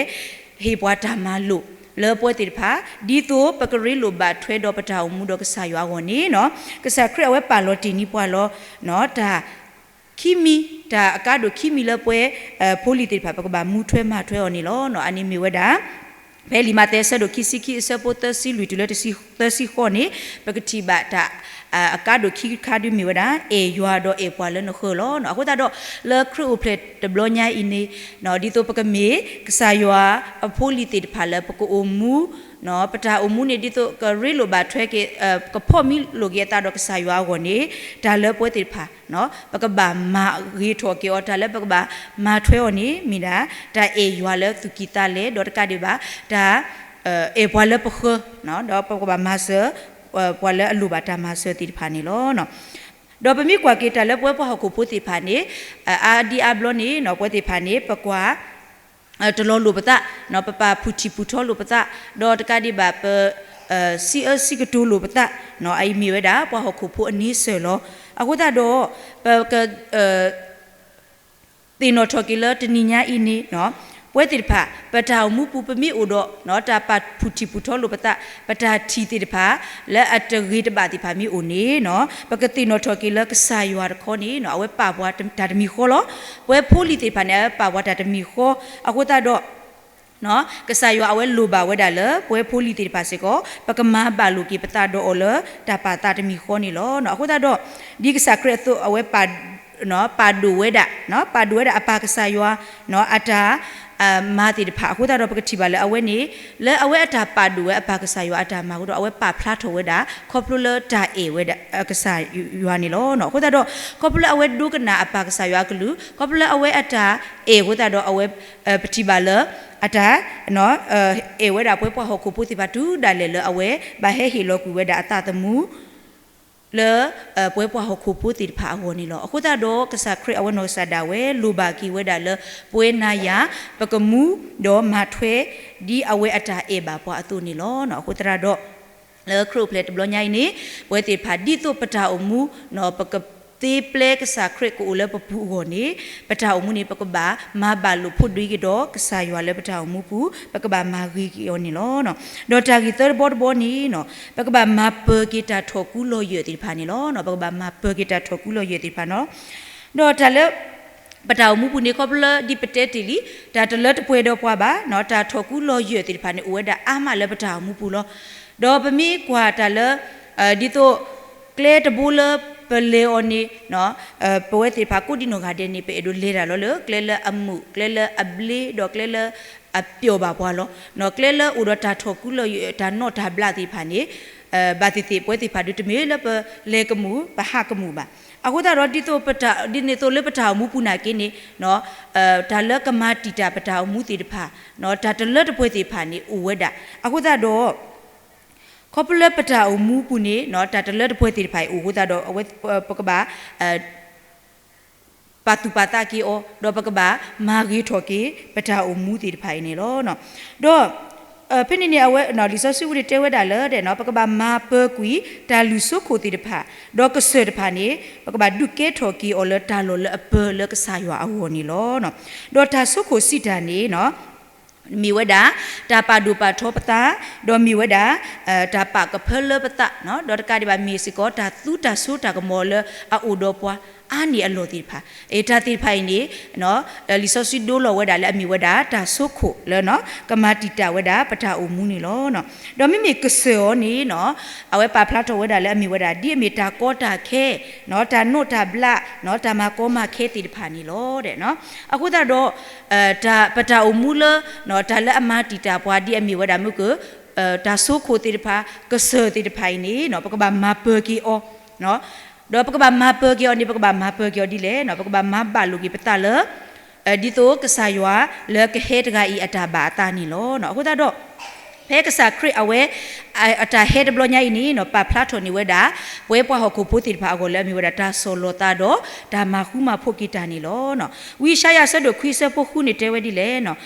ဟ့ၣ်ပှၤတၢ်မၤလိာ် လၢပဝဲသ့ၣ်တဖၣ် ဒ်သိးပကရ့လိာ်ဘၣ်ထွဲဒီးပတၢ်အိၣ်မူဒီးကစၢ်ယွၤအဂီၢ်န့ၣ် ကစၢ်ခရံာ်အဝဲပာ်လီၤတ့ၢ်န့ၢ်ပှၤလီၤ တၢ် ခံမံၤ တၢ်အကါဒိၣ်ခံမံၤလၢပဝဲ ဖိလံၤသ့ၣ်တဖၣ် ပကဘၣ်မူထွဲမၤထွဲအီၤန့ၣ်လီၤ. အန့ၣ်မ့ၢ်ဝဲဒၣ် ဖဲလံာ်မးသဲအဆၢဒိၣ်ခံဆံခံအဆၢဖိသၢဆံလွံၢ်တုၤလၢတဆံ သၢဆံဃိးန့ၣ် ပကထံၣ်ဘၣ်တၢ် အကါဒိၣ်ခံခါဒုးမ့ၢ်ဝဲဒၣ် အဲၣ်ယွၤဒီးအဲၣ်ပှၤလၢနဃၢၤလီၤ. အဃိသတးဒီး လၢခရံာ်အိၣ်ဖျဲၣ်တဘျီညါအံၤန့ၣ် ဒ်သိးပကမ့ၢ် ကစၢ်ယွၤအဖိလံၤသ့ၣ်တဖၣ်လၢပကအိၣ်မူ ပတၢ်အိၣ်မူန့ၣ် ဒ်သိးကရ့လိာ်ဘၣ်ထွဲက့ၤ ကဖီၣ်မံလိာ်က့ၤအသးဒီးကစၢ်ယွၤအဂီၢ်န့ၣ် တၢ်လၢပဝဲသ့ၣ်တဖၣ် ပကဘၣ်မၤဂ့ၤထီၣ်က့ၤအီၤ တၢ်လၢပကဘၣ်မၤထွဲအီၤန့ၣ် မ့ၢ်ဒၣ် တၢ်အဲၣ်ယွၤလၢသူၣ်ကံၢ်သးလဲ ဒီးတကးဒံးဘၣ် တၢ် အဲၣ်ပှၤလၢပဃၢၤ ဒီးပကဘၣ်မၤစၢၤ ပှၤလၢအလိၣ်ဘၣ်တၢ်မၤစၢၤသ့ၣ်တဖၣ်န့ၣ်လီၤ. ဒီးပမ့ၢ်ကွၢ်က့ၤတၢ်လၢပဝဲပှၤဟီၣ်ခိၣ်ဖိသ့ၣ်တဖၣ်န့ၣ် အါဒံအါဘျီန့ၣ် ပဝဲသ့ၣ်တဖၣ်န့ၣ် ပကွၢ် တလီၤလိာ်ပသး ပပာ်ဖုၣ်ထံၣ်ဖုၣ်ထီလိာ်ပသး ဒီးတကးဒံးဘၣ်ပ စံးအၢစံးကတိၤလိာ်ပသး အအံၤမ့ၢ်ဝဲဒၣ် ပှၤဟီၣ်ခိၣ်ဖိအန့ဆၢၣ်လီၤ. အဃိသတးဒီး ပက သ့ၣ်နီၣ်ထီၣ်က့ၤလၢတနံၤညါအံၤန့ၣ် ပ ပဝဲသ့ၣ်တဖၣ် ပတၢ်အိၣ်မူပူၤ ပမ့ၢ်အိၣ်ဒီး တၢ်ပာ်ဖုၣ်ထံၣ်ဖုၣ်ထီလိာ်ပသး, ပတၢ်ထံၣ်သ့ၣ်တဖၣ် လၢအတဂ့ၤတဘၣ်သ့ၣ်တဖၣ်မ့ၢ်အိၣ်န့ၣ်, ပကသ့ၣ်နီၣ်ထီၣ်က့ၤလၢကစၢ်ယွၤတခီန့ၣ် အဝဲပာ်ပှၤတၢ်တမံၤဃီလီၤ. ပဝဲဖိလံၤသ့ၣ်တဖၣ်န့ၣ် အဝဲပာ်ပှၤတၢ်တမံၤဃီ, အဃိသတးဒီး ကစၢ်ယွၤအဝဲလိၣ်ဘၣ်ဝဲဒၣ်လၢ ပဝဲဖိလံၤသ့ၣ်တဖၣ်စ့ၢ်ကီး ပကမၤဘၣ်လိာ်က့ၤပသးဒီးအီၤလၢ တၢ်ပာ်သးတမံၤဃီန့ၣ်လီၤ. အဃိသတးဒီး ဒ်ကစၢ်ခရံာ်အသိး အဝဲ ပာ်ဒိၣ်ဝဲဒၣ်, ပာ်ဒိၣ်ဝဲဒၣ်အပၢ်ကစၢ်ယွၤ အတၢ် မၤသ့ၣ်တဖၣ်အဃိသတးဒီး ပကထံၣ်ဘၣ်လၢအဝဲန့ၣ် လၢအဝဲအတၢ်ပာ်ဒိၣ်ဝဲအပၢ်ကစၢ်ယွၤအတၢ်မၤအဃိဒီး အဝဲပာ်ဖျါထီၣ်ဝဲဒၣ် ခီဖျိလၢတၢ်အဲၣ်ဝဲဒၣ်ကစၢ်ယွၤန့ၣ်လီၤ. အဃိသတးဒီး ခီဖျိလၢအဝဲဒိကနၣ်အပၢ်ကစၢ်ယွၤအကလုၢ်, ခီဖျိလၢအဝဲအတၢ်အဲၣ်အဃိသတးဒီး အဝဲ ပထံၣ်ဘၣ်လၢ အတၢ် အဲၣ်ဝဲဒၣ်ပဝဲပှၤဟီၣ်ခိၣ်ဖိသ့ၣ်တဖၣ် တုၤဒၣ်လဲာ်လၢအဝဲဘၣ်ဟဲဟ့ၣ်လီၤကွံာ်ဝဲဒၣ်အသးသမူ လၢ ပဝဲပှၤဟီၣ်ခိၣ်ဖိသ့ၣ်တဖၣ်အဂီၢ်န့ၣ်လီၤ. အဃိသတးဒီး ကစၢ်ခရံာ်အဝဲနီၢ်ကစၢ်ဒၣ်ဝဲ လိၣ်ဘၣ်က့ၤဝဲဒၣ်လၢ ပဝဲနၤယၤ ပကမူ ဒီးမၤထွဲ ဒ်အဝဲအတၢ်အဲၣ်ဘၣ်ပှၤအသိးန့ၣ်လီၤ. အဃိသတးဒီး လၢခရံာ်အိၣ်ဖျဲၣ်တဘျီညါအံၤန့ၣ် ပဝဲသ့ၣ်တဖၣ် ဒ်သိးပတၢ်အိၣ်မူ ပကသ့ပျဲကစၢ်ခရံာ်ကအိၣ်လၢပပူၤအဂီၢ်န့ၣ် ပတၢ်အိၣ်မူန့ၣ် ပကဘၣ်မၤဘၣ်လိာ်ဖိးဒ့က့ၤဒီးကစၢ်ယွၤလၢပတၢ်အိၣ်မူပူၤ ပကဘၣ်မၤဂ့ၤက့ၤအီၤန့ၣ်လီၤ. ဒီးတၢ်ဂ့ၢ်သၢတဘီတဘီန့ၣ် ပကဘၣ်မၤပၢၤက့ၤတၢ်ထီၣ်ကူလီၤယၢၢ်သ့ၣ်တဖၣ်န့ၣ်လီၤ. ပကဘၣ်မၤပၢၤက့ၤတၢ်ထီၣ်ကူလီၤယၢၢ်သ့ၣ်တဖၣ်န့ၣ်လီၤ. ဒီးတၢ်လၢ ပတၢ်အိၣ်မူပူၤန့ၣ် ခီဖျိလၢဒ်ပတဲတ့ၢ်လံ တၢ်တလၢတပှဲၤဒီးပှၤဘၣ်, တၢ်ထီၣ်ကူလီၤယၢၢ်သ့ၣ်တဖၣ်န့ၣ် အိၣ်ဝဲဒၣ်အါမးလၢပတၢ်အိၣ်မူပူၤလီၤ. ဒီးပမ့ၢ်ကွၢ်တၢ်လၢ ဒ်သိး ကျဲတဘိလၢပလဲၤအီၤန့ၣ် ပဝဲသ့ၣ်တဖၣ်ကိးဒံနီၢ်ဂၤဒဲးန့ၣ် ပအဲၣ်ဒိးလဲၤတၢ်လီၤလၢ ကျဲလၢအမုာ် ကျဲလၢအဘျ့ ဒီးကျဲလၢအပျီၢ်ဘၣ်ပှၤလီၤ. ကျဲလၢအိၣ်ဒီးတၢ်ထီၣ်ကူလီၤယၢၢ် တၢ်နီၣ်တၢ်ဘျးသ့ၣ်တဖၣ်န့ၣ် ဘၣ်သ့ၣ်သ့ၣ် ပဝဲသ့ၣ်တဖၣ်ဒုးတမ့ၢ်လၢပလဲၤကမူၣ် ပဟးကမူၣ်ဘၣ်. အဃိသတးဒီး ဒ်သိး ဒ်န့ၣ်အသိးလၢပတၢ်အိၣ်မူပူၤနာ်က့န့ၣ် တၢ်လၢကမၤတံာ်တာ်ပတၢ်အိၣ်မူသ့ၣ်တဖၣ် တၢ်တလၢတပှဲၤသ့ၣ်တဖၣ်န့ၣ် အိၣ်ဝဲဒၣ်. အဃိသတးဒီး ခီဖျိလၢပတၢ်အိၣ်မူပူၤန့ၣ် တၢ်တလၢတပှဲၤသ့ၣ်တဖၣ်အံၤအိၣ်အဃိသတးဒီး အဝဲ ပကဘၣ် ပာ်သူၣ်ပာ်သးက့ၤအီၤ ဒီးပကဘၣ်မၤဂ့ၤထီၣ်က့ၤ ပတၢ်အိၣ်မူသ့ၣ်တဖၣ်အံၤန့ၣ်လီၤ. ဒီး ဖဲန့ၣ်န့ၣ် အဝဲ လံာ်စီဆှံပူၤန့ၣ်တဲဝဲဒၣ်လၢ ပကဘၣ်မၤပၢၤကွံာ် တၢ်လုၢ်ဆိခိၣ်သ့ၣ်တဖၣ် ဒီးကစၢၢ်တဖၣ်န့ၣ် ပကဘၣ်ဒုးကဲထီၣ်က့ၤအီၤလၢတၢ်လီၢ်လၢအပၢလၢကစၢ်ယွၤအဂီၢ်န့ၣ်လီၤ. ဒီးတၢ်ဆိခိၣ်စံးတၢ်န့ၣ် မ့ၢ်ဝဲဒၣ် တၢ်ပာ်ဒိၣ်ပာ်ထီပသး, ဒီးမ့ၢ်ဝဲဒၣ် တၢ်ပာ်ကဖၢလၢပသး, ဒီးတကးဒံးဘၣ်မ့ၢ်စ့ၢ်ကီး တၢ်သူတၢ်ဆိတၢ်ကမီၤလၢအအိၣ်ဒီးပှၤအါန့ၢ်အလီၢ်သ့ၣ်တဖၣ်, တၢ်သ့ၣ်တဖၣ်အံၤန့ၣ် လံာ်စီဆှံဒိလီၤဝဲဒၣ်လၢအမ့ၢ်ဝဲဒၣ် တၢ်ဆိခိၣ်လၢ ကမၤတံာ်တာ်ဝဲဒၣ်ပတၢ်အိၣ်မူန့ၣ်လီၤ. ဒီးမ့မ့ၢ်ကစၢၢ်အီၤန့ၣ် အဝဲပာ်ဖျါထီၣ်ဝဲဒၣ်လၢအမ့ၢ်ဝဲဒၣ် ဒ်အမ့ၢ်တၢ်ကီတၢ်ခဲ တၢ်နီၣ်တၢ်ဘျး တၢ်မၤကီမၤခဲသ့ၣ်တဖၣ်န့ၣ်လီၤ. အဃိသတးဒီး ပတၢ်အိၣ်မူလၢ တၢ်လၢအမၤတံာ်တာ်ပှၤ ဒ်အမ့ၢ်ဝဲဒၣ်မ့ၢ်က တၢ်ဆိခိၣ်သ့ၣ်တဖၣ် ကစၢၢ်သ့ၣ်တဖၣ်အံၤန့ၣ် ပကဘၣ်မၤပၢၤက့ၤအီၤ, ဒီးပကဘၣ်မၤပၢၤက့ၤအီၤန့ၣ် ပကဘၣ်မၤပၢၤက့ၤအီၤဒ်လဲၣ်, ပကဘၣ်မၤဘၣ်လိာ်က့ၤပသးလၢ ဒ်သိးကစၢ်ယွၤလၢကဟဲတဂၤအံၤအတၢ်ဘၣ်အသးန့ၣ်လီၤ. အဃိသတးဒီး ဖဲကစၢ်ခရံာ်အဝဲ အတၢ်ဟဲတဘျီညါအံၤန့ၣ် ပာ်ဖျါထီၣ်န့ၢ်ဝဲဒၣ် ပဝဲပှၤဟီၣ်ခိၣ်ဖိသ့ၣ်တဖၣ်အဂီၢ်လၢအမ့ၢ်ဝဲဒၣ်တၢ်ဆီၣ်လီၤသးဒီး တၢ်မၤဃူမၤဖိးက့ၤတၢ်န့ၣ်လီၤ. ဝံယၡါယၤအဆၢဒိၣ်ခွံအဆၢဖိဃုန့ၣ်တဲဝဲဒ်လဲၣ်,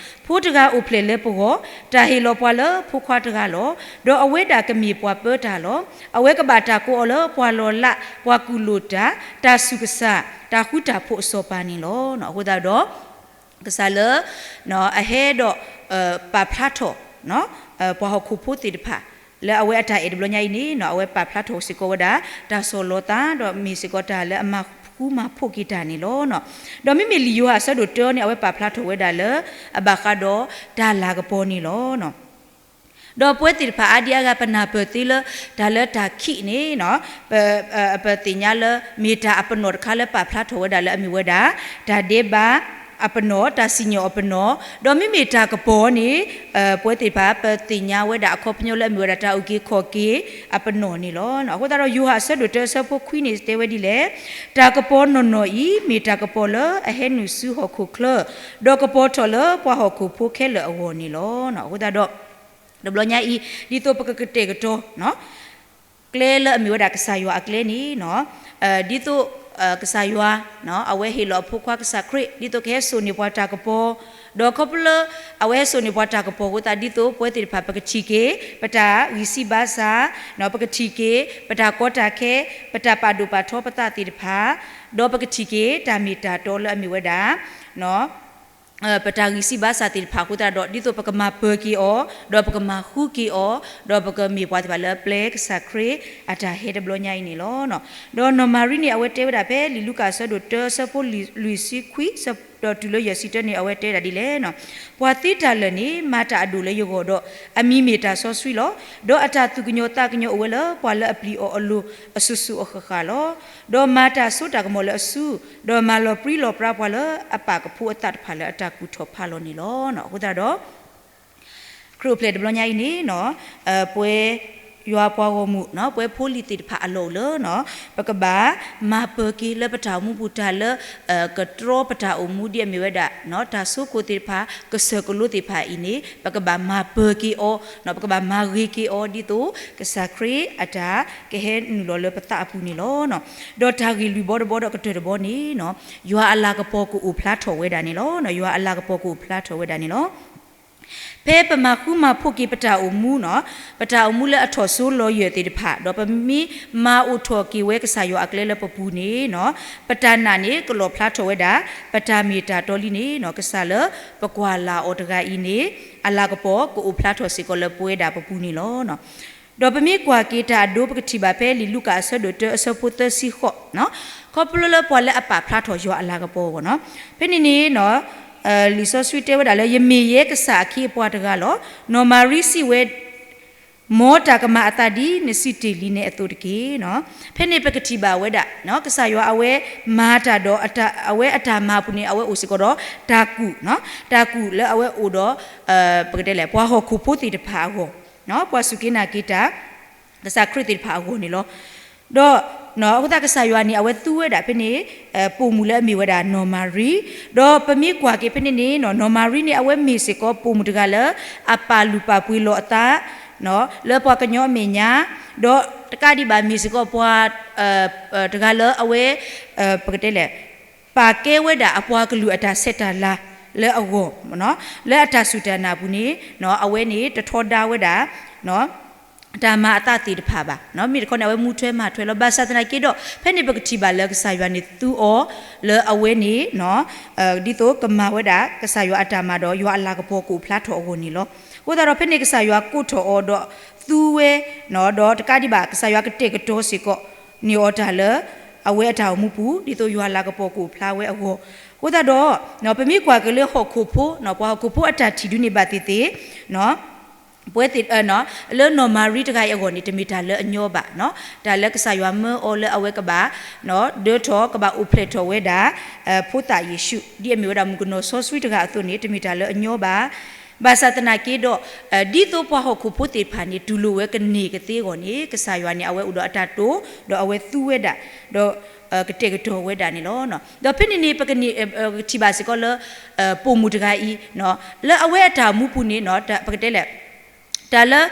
ဖိတဂၤအိၣ်ဖျဲၣ်လၢပဂီၢ်, တၢ်ဟ့ၣ်လီၤပှၤလၢဖိခွါတဂၤလီၤ. ဒီးအဝဲဒၣ်ကမ့ၢ်ပှၤပၢတၢ်လီၤ. အဝဲကဘၣ်တၢ်ကိးအီၤလၢပှၤလီၤလး, ပှၤကူၣ်လိာ်တၢ်, တၢ်ဆူၣ်ကစၢ်, တၢ်ဃူတၢ်ဖိးအစီၤပၤန့ၣ်လီၤ. အဃိသတးဒီး ကစၢ်လၢ အဟဲဒီး ပာ်ဖျါထီၣ် ပှၤဟီၣ်ခိၣ်ဖိသ့ၣ်တဖၣ် လၢအဝဲအတၢ်အဲၣ်တဘျီညါအံၤန့ၣ် အဝဲပာ်ဖျါထီၣ်စ့ၢ်ကီးဝဲဒၣ် တၢ်ဆီၣ်လီၤသး ဒီးမ့ၢ်စ့ၢ်ကီးတၢ်လၢအမၤဃူမၤဖိးက့ၤတၢ်န့ၣ်လီၤ. ဒီးမ့မ့ၢ်လံာ်ယိၤဟၣ်အဆၢဒိၣ်တၢန့ၣ် အဝဲပာ်ဖျါထီၣ်ဝဲဒၣ်လၢ အဘၣ်ဃးဒီးတၢ်လၤကပီၤန့ၣ်လီၤ. ဒီးပဝဲသ့ၣ်တဖၣ်အါဒံအါဂၤ ပနၢ်ပၢၢ်သ့လၢ တၢ်လၢတၢ်ခံးန့ၣ် ပသ့ၣ်ညါလၢ မ့ၢ်တၢ်အပနီၣ်တခါလၢပာ်ဖျါထီၣ်ဝဲဒၣ်လၢအမ့ၢ်ဝဲဒၣ် တၢ်ဒဲးဘးအပနီၣ်, တၢ်စံၣ်ညီၣ်အပနီၣ်, ဒီးမ့မ့ၢ်တၢ်ကပီၤန့ၣ် ပဝဲသ့ၣ်တဖၣ် ပသ့ၣ်ညါဝဲဒၣ်အခီပညီလၢအမ့ၢ်ဝဲဒၣ် တၢ်အုၣ်က့ၤခီၣ်က့ၤအပနီၣ်န့ၣ်လီၤ. အဃိသတးဒီး ယိၤဟၣ်အဆၢဒိၣ်တၢအဆၢဖိခွံန့ၣ် တဲဝဲဒ်လဲၣ်, တၢ်ကပီၤနီၢ်နီၢ်အံၤ မ့ၢ်တၢ်ကပီၤလၢအဟဲနုာ်ဆူဟီၣ်ခိၣ်ချၢ, ဒီးကပီၤထီၣ်လၢပှၤဟီၣ်ခိၣ်ဖိခဲလၢာ်အဂီၢ်န့ၣ်လီၤ. အဃိသတးဒီး တဘျီညါအံၤ ဒ်သိးပကကတဲာ်ကတီၤ ကျဲလၢအမ့ၢ်ဝဲဒၣ်ကစၢ်ယွၤအကျဲန့ၣ် ဒ်သိး ကစၢ်ယွၤ အဝဲဟ့ၣ်လီၤအဖိခွါကစၢ်ခရံာ် ဒ်သိးကဟဲစိာ်န့ၢ်ပှၤတၢ်ကပီၤ, ဒီးခီဖျိလၢ အဝဲဟဲစိာ်န့ၢ်ပှၤတၢ်ကပီၤအဃိသတး ဒ်သိးပဝဲသ့ၣ်တဖၣ်ပကထံၣ်က့ၤ ပတၢ်ဂံၢ်စၢ်ဘါစၢ်, ပကထံၣ်က့ၤ ပတၢ်ကီတၢ်ခဲ, ပတၢ်ပာ်ဒိၣ်ပာ်ထီပသးသ့ၣ်တဖၣ်, ဒီးပကထံၣ်က့ၤ တၢ်မ့ၢ်တၢ်တီလၢအမ့ၢ်ဝဲဒၣ် ပတၢ်ဂံၢ်စၢ်ဘါစၢ်သ့ၣ်တဖၣ်အဃိသတးဒီး ဒ်သိးပကမၤပၢၤက့ၤအီၤ, ဒီးပကမၤဃုက့ၤအီၤ, ဒီးပကမ့ၢ်ပှၤသ့ၣ်တဖၣ်လၢအပျဲကစၢ်ခရံာ်အတၢ်ဟဲတဘျီညါအံၤန့ၣ်လီၤ. ဒီးနီၢ်မၤရံန့ၣ် အဝဲတဲဝဲဒၣ်ဖဲလံာ်လူၤကၣ်အဆၢဒိၣ်တၢ အဆၢဖိလွံၢ်ဆံခွံ ဒီးတုၤလၢယဲၢ်ဆံတၢန့ၣ် အဝဲတဲဒၣ်ဒ်လဲၣ်န့ၣ်, ပှၤသ့တၢ်လၢာ်န့ၣ် မၤတၢ်အဒိၣ်လၢယဂီၢ်ဒီး အမံၤမ့ၢ်တၢ်စီဆှံလီၤ. ဒီးအတၢ်သူၣ်ကညီၤသးကညီၤအိၣ်ဝဲလၢပှၤလၢအပျံၤအီၤအလိၤအစိၤစိၤအဃၣ်ဃၣ်လီၤ. ဒီးမၤတၢ်စိတၢ်ကမီၤလၢအစု, ဒီးမၤလီၤပြံလီၤပြါပှၤလၢအပာ်ကဖိအသးတဖၣ်လၢအတၢ်ကူၣ်ထီၣ်ဖးလီၤန့ၣ်လီၤ. အဃိသတးဒီး ခရံာ်အိၣ်ဖျဲၣ်တဘျီညါအံၤန့ၣ် ပဝဲယွၤပှၤဂီၢ်မုၢ် ပဝဲဖိလံၤသ့ၣ်တဖၣ်အလီၢ်အိၣ်လၢ ပကဘၣ်မၤပၢၤက့ၤလၢပတၢ်အိၣ်မူပူၤ တၢ်လၢ ကတြီပတၢ်အိၣ်မူဒ်အမ့ၢ်ဝဲဒၣ် တၢ်ဆိခိၣ်သ့ၣ်တဖၣ် ကစၢၢ်ကလိသ့ၣ်တဖၣ်အံၤန့ၣ် ပကဘၣ်မၤပၢၤက့ၤအီၤ, ပကဘၣ်မၤဂ့ၤက့ၤအီၤ ဒ်သိးကစၢ်ခရံာ်အတၢ်ကဟဲနုာ်လီၤလၢပသးအပူၤန့ၣ်လီၤ. ဒီးတၢ်ဂ့ၢ်လွံၢ်ဘီတဘီဒီးကတၢၢ်တဘီန့ၣ် ယွၤအလၤကပီၤကအိၣ်ဖျါထီၣ်ဝဲဒၣ်န့ၣ်လီၤ. ယွၤအလၤကပီၤကအိၣ်ဖျါထီၣ်ဝဲဒၣ်န့ၣ်လီၤ. ဖဲပမၤဃူမၤဖိးက့ၤပတၢ်အိၣ်မူန့ၣ် ပတၢ်အိၣ်မူလၢအထီၣ်စိလီၤယၢၢ်သ့ၣ်တဖၣ် ဒီးပမ့ၢ်မၤအိၣ်ထီၣ်က့ၤဝဲကစၢ်ယွၤအကျဲလၢပပူၤန့ၣ် ပတၢ်နာ်န့ၣ် ကလီၣ်ဖျါထီၣ်ဝဲဒၣ် ပတၢ်မ့ၢ်တၢ်တီလံန့ၣ် ကစၢ်လၢပကွၢ်လၢ်အီၤတဂၤအံၤန့ၣ် အလၤကပီၤကအိၣ်ဖျါထီၣ်စ့ၢ်ကီးလၢပဝဲဒၣ်ပပူၤန့ၣ်လီၤ. ဒီးပမ့ၢ်ကွၢ်က့ၤတၢ်အဒိ ပကထံၣ်ဘၣ်ဖဲလံာ်လူၤကၣ်အဆၢဒိၣ်တၢ အဆၢဖိသၢဆံဃိး ခီဖျိလၢပှၤလၢအပာ်ဖျါထီၣ်ယွၤအလၤကပီၤအဂီၢ်န့ၣ် ဖဲန့ၣ်န့ၣ် လံာ်စီဆှံတဲဝဲဒၣ်လၢ ယမ့ၢ်ယဲကစၢ်အခ့အပှၤတဂၤလီၤ. နီၢ်မၤရံစံးဝဲ, မ်တၢ်ကမၤအသးဒ်နစံးတ့ၢ်လံန့ၣ်အသိးတက့ၢ်. ဖဲန့ၣ်ပကထံၣ်ဘၣ်ဝဲဒၣ် ကစၢ်ယွၤအဝဲမၤတၢ်ဒီး အဝဲအတၢ်မၤအပူၤန့ၣ် အဝဲအိၣ်စ့ၢ်ကီးဒီးတၢ်ကူၣ်, တၢ်ကူၣ်လၢအဝဲအိၣ်ဒီး ပကတဲလဲၣ် ပှၤဟီၣ်ခိၣ်ဖိသ့ၣ်တဖၣ်အဂီၢ်, ပှၤစူၢ်က့ၤနာ်က့ၤတၢ် ကစၢ်ခရံာ်သ့ၣ်တဖၣ်အဂီၢ်န့ၣ်လီၤ. ဒီးအဃိသတးကစၢ်ယွၤန့ၣ် အဝဲသူဝဲဒၣ်ဖဲန့ၣ် ပိာ်မုၣ်လၢအမ့ၢ်ဝဲဒၣ်နီၢ်မၤရံ, ဒီးပမ့ၢ်ကွၢ်က့ၤဖဲန့ၣ်န့ၣ် နီၢ်မၤရံန့ၣ် အဝဲမ့ၢ်စ့ၢ်ကီးပိာ်မုၣ်တဂၤလၢ အပာ်လုၢ်ပာ်ပှ့ၤလီၤအသး လၢပှၤကညီအမဲာ်ညါ, ဒီးတကးဒံးဘၣ်မ့ၢ်စ့ၢ်ကီးပှၤ တဂၤလၢအဝဲ ပကတဲလဲၣ် ပာ်ကဲဝဲဒၣ်အပှၤကလုာ်အတၢ်ဆဲးတၢ်လၤလၢအဂီၢ်, လၢအတၢ်စူၢ်တၢ်နာ်ပူၤန့ၣ် အဝဲန့ၣ်တထီဒါဝဲဒၣ် တၢ်မၤအသးသ့ၣ်တဖၣ်ဘၣ်. မ့ၢ်တခီန့ၣ် အဝဲမူထွဲမၤထွဲလီၤ. ဘၣ်ဆၣ်သနာ်က့ဒီး ဖဲန့ၣ်ပကထံၣ်ဘၣ်လၢကစၢ်ယွၤန့ၣ်သူအီၤလၢအဝဲန့ၣ် ဒ်သိးကမၤဝဲဒၣ် ကစၢ်ယွၤအတၢ်မၤဒီး ယွၤအလၤကပီၤကအိၣ်ဖျါထီၣ်အဂီၢ်န့ၣ်လီၤ. အဃိသတးဒီးဖဲန့ၣ်ကစၢ်ယွၤကိးထီၣ်အီၤဒီးသူဝဲ, ဒီးတကးဒံးဘၣ် ကစၢ်ယွၤကတဲာ်ကတီၤစ့ၢ်ကီးန့ၢ်အီၤတၢ်လၢ အဝဲအတၢ်အိၣ်မူပူၤ ဒ်သိးယွၤအလၤကပီၤကအိၣ်ဖျါဝဲအဂီၢ်. အဃိသတးဒီး ပမ့ၢ်ကွၢ်က့ၤလၢဟီၣ်ခိၣ်ဖိ, ပှၤဟီၣ်ခိၣ်ဖိအတၢ်ထံၣ်ဒုးန့ၣ်ဘၣ်သ့ၣ်သ့ၣ် ပဝဲသ့ၣ် လၢနီၢ်မၤရံတဂၤအံၤအဂီၢ်န့ၣ် တမ့ၢ်တၢ်လၢအညီဘၣ်. တၢ်လၢကစၢ်ယွၤမၢအီၤလၢအဝဲကဘၣ် ဒၢထီၣ် ကဘၣ်အိၣ်ဖျဲၣ်ထီၣ်ဝဲဒၣ် ဖိသၣ်ယ့ၣ်ၡူး ဒ်အမ့ၢ်ဝဲဒၣ်မုၣ်ကနီၤစီဆှံတဂၤအသိးန့ၣ် တမ့ၢ်တၢ်လၢအညီဘၣ်. ဘၣ်ဆၣ်သနာ်က့ဒီး ဒ်သိးပှၤဟီၣ်ခိၣ်ဖိသ့ၣ်တဖၣ်န့ၣ် တူၢ်လိာ်ဝဲကန့ၢ်ကသ့အဂီၢ်န့ၣ် ကစၢ်ယွၤန့ၣ် အဝဲအိၣ်ဒီးအတၢ်တိာ် ဒီးအဝဲသူဝဲဒၣ် ဒီးကတဲာ်ကတီၤဝဲဒၣ်န့ၣ်လီၤ. ဒီးဖဲန့ၣ်န့ၣ် ပကထံၣ်ဘၣ်စ့ၢ်ကီးလၢ ပိာ်မုၣ်တဂၤအံၤ လၢအဝဲအတၢ်အိၣ်မူပူၤန့ၣ် ပကတဲလဲၣ် တၢ်လၢ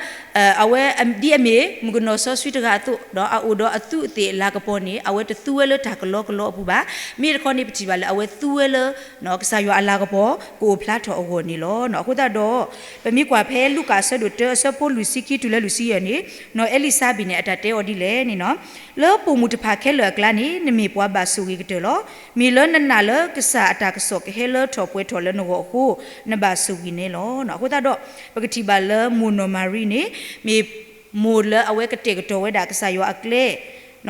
အဝဲ ဒ်အမ့ၢ်မုၣ်ကနီၤစီဆှံတဂၤအသိး ဒီးအအိၣ်ဒီးအသူးအသ့ၣ်အလၤကပီၤန့ၣ် အဝဲတသူဝဲလၢတၢ်ကလီကလီအပူၤဘၣ်. မ့ၢ်တခီန့ၣ် ပထံၣ်ဘၣ်လၢအဝဲသူဝဲလၢ ကစၢ်ယွၤအလၤကပီၤကအိၣ်ဖျါထီၣ်အဂီၢ်န့ၣ်လီၤ. အဃိသတးဒီး ပမ့ၢ်ကွၢ်ဖဲလူၤကၣ်အဆၢဒိၣ်တၢ အဆၢဖိလွံၢ်ဆံခံတုၤလၢလွံၢ်ဆံယဲၢ်န့ၣ် နီၢ်အ့လံၤစါဘ့းန့ၣ် အတၢ်တဲအီၤဒ်လဲၣ်န့ၣ် လၢပိာ်မုၣ်တဖၣ်ခဲလၢာ်အကျါန့ၣ် နမ့ၢ်ပှၤဘၣ်ဆိၣ်ဂ့ၤကတၢၢ်လီၤ. မ့ၢ်လၢနနာ်လၢကစၢ်အတၢ်ကစီၣ်ကဟဲလၢထီၣ်ပှဲၤထီၣ်လၢနဂီၢ်အဃိ နဘၣ်ဆိၣ်ဂ့ၤန့ၣ်လီၤ. အဃိသတးဒီး ပကထံၣ်ဘၣ်လၢမိၢ်နီၢ်မၤရံန့ၣ် မ့ၢ်မိၢ်လၢအဝဲကတဲာ်ကတီၤဝဲဒၣ်ကစၢ်ယွၤအကျဲ ဒီ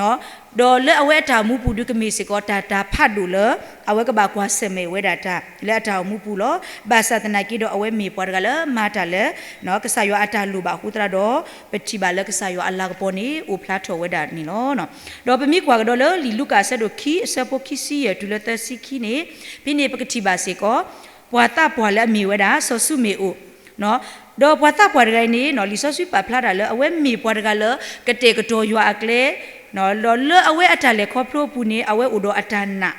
းလၢအဝဲအတၢ်အိၣ်မူပူၤဒုးကမ့ၢ်စ့ၢ်ကီးတၢ်တၢ်ဖးဒိၣ်လၢ အဝဲကဘၣ်ကွၢ်ဆၢၣ်မဲာ်ဝဲဒၣ်တၢ်လၢအတၢ်အိၣ်မူပူၤလီၤ. ဘၣ်ဆၣ်သနာ်က့ဒီးအဝဲမ့ၢ်ပှၤတဂၤလၢမၤတၢ်လၢ ကစၢ်ယွၤအတၢ်လိၣ်ဘၣ်အဃိသတးဒီး ပထံၣ်ဘၣ်လၢကစၢ်ယွၤအလၤကပီၤန့ၣ် အိၣ်ဖျါထီၣ်ဝဲဒၣ်န့ၣ်လီၤ. ဒီးပမ့ၢ်ကွၢ်ကဒီးလၢလံာ်လူၤကၣ်အဆၢဒိၣ်ခံ အဆၢဖိခံဆံယဲၢ်တုၤလၢသၢဆံခံန့ၣ် ဖဲန့ၣ်ပကထံၣ်ဘၣ်စ့ၢ်ကီး ပှၤသးပှၢ်လၢအမ့ၢ်ဝဲဒၣ် စီၤၡူမ့ၣ်အိၣ် ဒီးပှၤသးပှၢ်တဂၤအံၤန့ၣ် လံာ်စီဆှံပာ်ဖျါတၢ်လၢအဝဲမ့ၢ်ပှၤတဂၤလၢ ကတဲာ်ကတီၤယွၤအကျဲ ဒီးလၢအဝဲအတၢ်လဲၤခီဖျိအပူၤန့ၣ် အဝဲအိၣ်ဒီးအတၢ်နာ်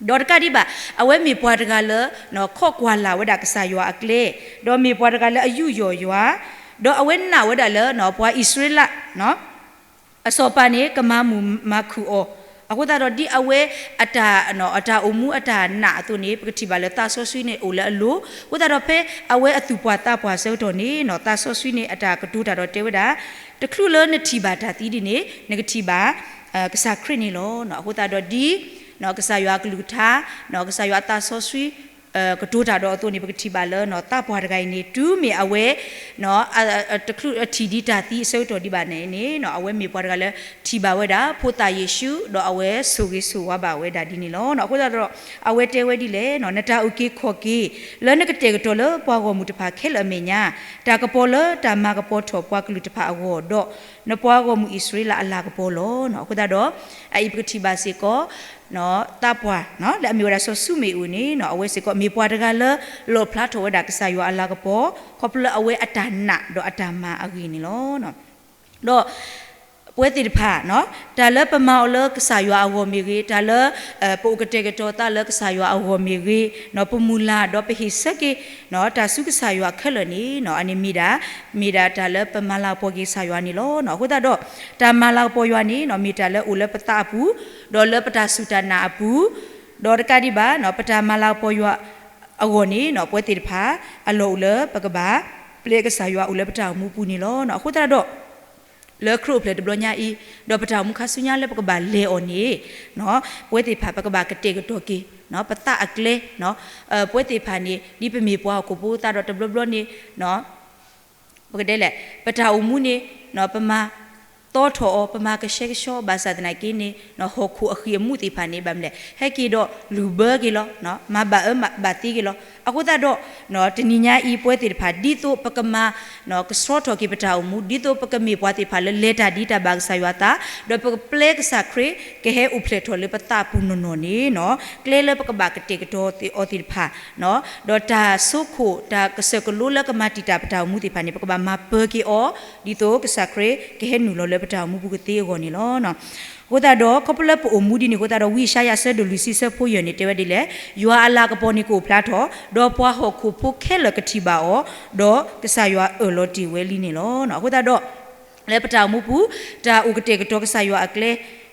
ဒီးတကးဒံးဘၣ် အဝဲမ့ၢ်ပှၤတဂၤလၢ ခိးကွၢ်လၢ်ဝဲဒၣ်ကစၢ်ယွၤအကျဲ, ဒီးမ့ၢ်ပှၤတဂၤလၢအယူးယီၣ်ယွၤ, ဒီးအဝဲနာ်ဝဲဒၣ်လၢ ပှၤအံၣ်စရ့လး အစီၤပၤန့ၣ် ကမၤမုာ်မၤခုၣ်အီၤ, အဃိသတးဒီးဒ်အဝဲ အတၢ် အတၢ်အိၣ်မူအတၢ်နာ်အသိးန့ၣ် ပကထံၣ်ဘၣ်လၢသးစီဆှံန့ၣ်အိၣ်လၢအလိၤ, အဃိသတးဒီးဖဲအဝဲအသူၣ်ပှၢ်သးပှၢ်အဆၢကတီၢ်န့ၣ် သးစီဆှံန့ၣ်အတၢ်ကတိၤတၢ်ဒီးတဲဝဲဒၣ်, တချုးလၢနထံၣ်ဘၣ်တၢ်သံဒ်န့ၣ် နကထံၣ်ဘၣ် ကစၢ်ခရံာ်န့ၣ်လီၤ. အဃိသတးဒီးဒ် ကစၢ်ယွၤအကလုၢ်ကထါ ကစၢ်ယွၤအသးစီဆှံ ကတိၤတၢ်ဒီးအသိးန့ၣ် ပကထံၣ်ဘၣ်လၢ သးပှၢ်တဂၤအံၤန့ၣ် တုၤမ့ၢ်အဝဲ တချုးထံၣ်ဒံးတၢ်သံအဆၢကတီၢ်ဒံးဘၣ်န့ၣ်န့ၣ် အဝဲမ့ၢ်ပှၤတဂၤလၢ ထံၣ်ဘၣ်ဝဲဒၣ် ဖိသၣ်ယ့ၣ်ၡူး ဒီးအဝဲဆိၣ်ဂ့ၤဆိၣ်ဝါဘၣ်ဝဲဒၣ်ဒ်န့ၣ်လီၤ. အဃိသတးဒီး အဝဲတဲဝဲဒ်လဲၣ်, နတၢ်အုၣ်က့ၤခီၣ်က့ၤ လၢနကတဲာ်ကတီၤလၢပှၤဂီၢ်မုၢ်တဖၣ်ခဲလၢာ်အမဲာ်ညါ, တၢ်ကပီၤလၢတၢ်မၤကပီၤထီၣ်ပှၤကလုာ်တဖၣ်အဂီၢ်ဒီး နပှၤဂီၢ်မုၢ်အံၣ်စရ့လးအလၤကပီၤလီၤ. အဃိသတးဒီး အအံၤပကထံၣ်ဘၣ်စ့ၢ်ကီး သးပှၢ် လၢအမ့ၢ်ဝဲဒၣ်စီၤၡူမ့ၣ်အူန့ၣ် အဝဲစ့ၢ်ကီးမ့ၢ်ပှၤတဂၤလၢ လီၣ်ဖျါထီၣ်ဝဲဒၣ်ကစၢ်ယွၤအလၤကပီၤ ခီဖျိလၢအဝဲအတၢ်နာ်ဒီးအတၢ်မၤအဂ့ၢ်န့ၣ်လီၤ. ဒီး ပဝဲသ့ၣ်တဖၣ် တၢ်လၢပမၤအီၤလၢကစၢ်ယွၤအဂီၢ်မ့ၢ်ဂ့ၤ, တၢ်လၢ ပအိၣ်ကတဲာ်ကတီၤသးလၢကစၢ်ယွၤအဂီၢ်မ့ၢ်ဂ့ၤ, ပမုၢ်လၢ်ဒီးပဟ့ၣ်ဆၢက့ၤ တၢ်ဆူကစၢ်ယွၤခဲလၢာ်န့ၣ် အန့ၣ်မ့ၢ်ဒၣ် မ့ၢ်ဒၣ်တၢ်လၢပမၤလၤကပီၤက့ၤကစၢ်ယွၤန့ၣ်လီၤ. အဃိသတးဒီး တၢ်မၤလၤကပီၤယွၤန့ၣ် မ့ၢ်တၢ်လၢအိၣ်လၢပသးအပူၤ, ဒီးလၢပတၢ်စူၢ်တၢ်နာ်အပူၤ, ဒီးတကးဒံးဘၣ် ပတၢ်မၤလၤကပီၤယွၤအဂီၢ်န့ၣ် ပဝဲသ့ၣ်တဖၣ် အလီၢ်အိၣ်လၢပကဘၣ် ပျဲကစၢ်ယွၤအိၣ်လၢပတၢ်အိၣ်မူပူၤန့ၣ်လီၤ. အဃိသတးဒီး လၢခရံာ်အိၣ်ဖျဲၣ်တဘျီညါအံၤ ဒီးပတၢ်အိၣ်မူခါဆူညါလၢပကဘၣ်လဲၤအီၤန့ၣ် ပဝဲသ့ၣ်တဖၣ် ပကဘၣ်ကတဲာ်ကတီၤက့ၤ ပသးအကျဲ, ပဝဲသ့ၣ်တဖၣ်န့ၣ် ဒ်ပမ့ၢ်ပှၤဟီၣ်ခိၣ်ဖိသးဒီးတဘျီဘျီန့ၣ် ပကတဲလဲၣ် ပတၢ်အိၣ်မူန့ၣ် ပမၤသီထီၣ်အီၤ ပမၤကဆှဲကဆှီ ဘၣ်ဆၣ်သနာ်က့န့ၣ် ဟီၣ်ခိၣ်အဃံၢ်အမူးသ့ၣ်တဖၣ်န့ၣ် ဘၣ်မနုၤလဲၣ် ဟဲက့ၤဒီးလုၢ်ဘၢက့ၤလီၤ, မၤဘၣ်အၢဘၣ်သီက့ၤလီၤ. အဃိသတးဒီး တနံၤညါအံၤ ပဝဲသ့ၣ်တဖၣ် ဒ်သိးပကမၤ ကဆှီထီၣ်က့ၤပတၢ်အိၣ်မူ ဒ်သိးပကမ့ၢ်ပှၤသ့ၣ်တဖၣ်လၢလဲၤတၢ်ဒ်တၢ်ဘၣ်ကစၢ်ယွၤအသး ဒီးပကပျဲကစၢ်ခရံာ် ကဟဲအိၣ်ဖျဲၣ်ထီၣ်လၢပသးအပူၤနီၢ်နီၢ်န့ၣ် ကျဲလၢပကဘၣ်ကတဲာ်ကတီၤသ့ၣ်အီၤသ့ၣ်တဖၣ် ဒီးတၢ်ဆိခိၣ် တၢ်ကစၢၢ်ကလိလၢကမၤတံာ်တာ်ပတၢ်အိၣ်မူသ့ၣ်တဖၣ်န့ၣ် ပကဘၣ်မၤပၢၤက့ၤအီၤ ဒ်သိးကစၢ်ခရံာ်ကဟဲနုာ်လီၤလၢပတၢ်အိၣ်မူပူၤကသ့အဂီၢ်န့ၣ်လီၤ. အဃိသတးဒီး ခီဖျိလၢပအိၣ်မူဒ်န့ၣ်အဃိသတးဒီး ဝံယၡါယၤအဆၢဒိၣ်လွံၢ်ဆံဆၢဖိယဲၢ်န့ၣ် တဲဝဲဒ်လဲၣ်, ယွၤအလၤကပီၤန့ၣ်ကအိၣ်ဖျါထီၣ်, ဒီးပှၤဟီၣ်ခိၣ်ဖိခဲလၢာ်ကထံၣ်ဘၣ်အီၤ, ဒီးကစၢ်ယွၤအၢၣ်လီၤတ့ၢ်ဝဲလံန့ၣ်လီၤ. အဃိသတးဒီး လၢပတၢ်အိၣ်မူပူၤ တၢ်အိၣ်ကတဲာ်ကတီၤကစၢ်ယွၤအကျဲ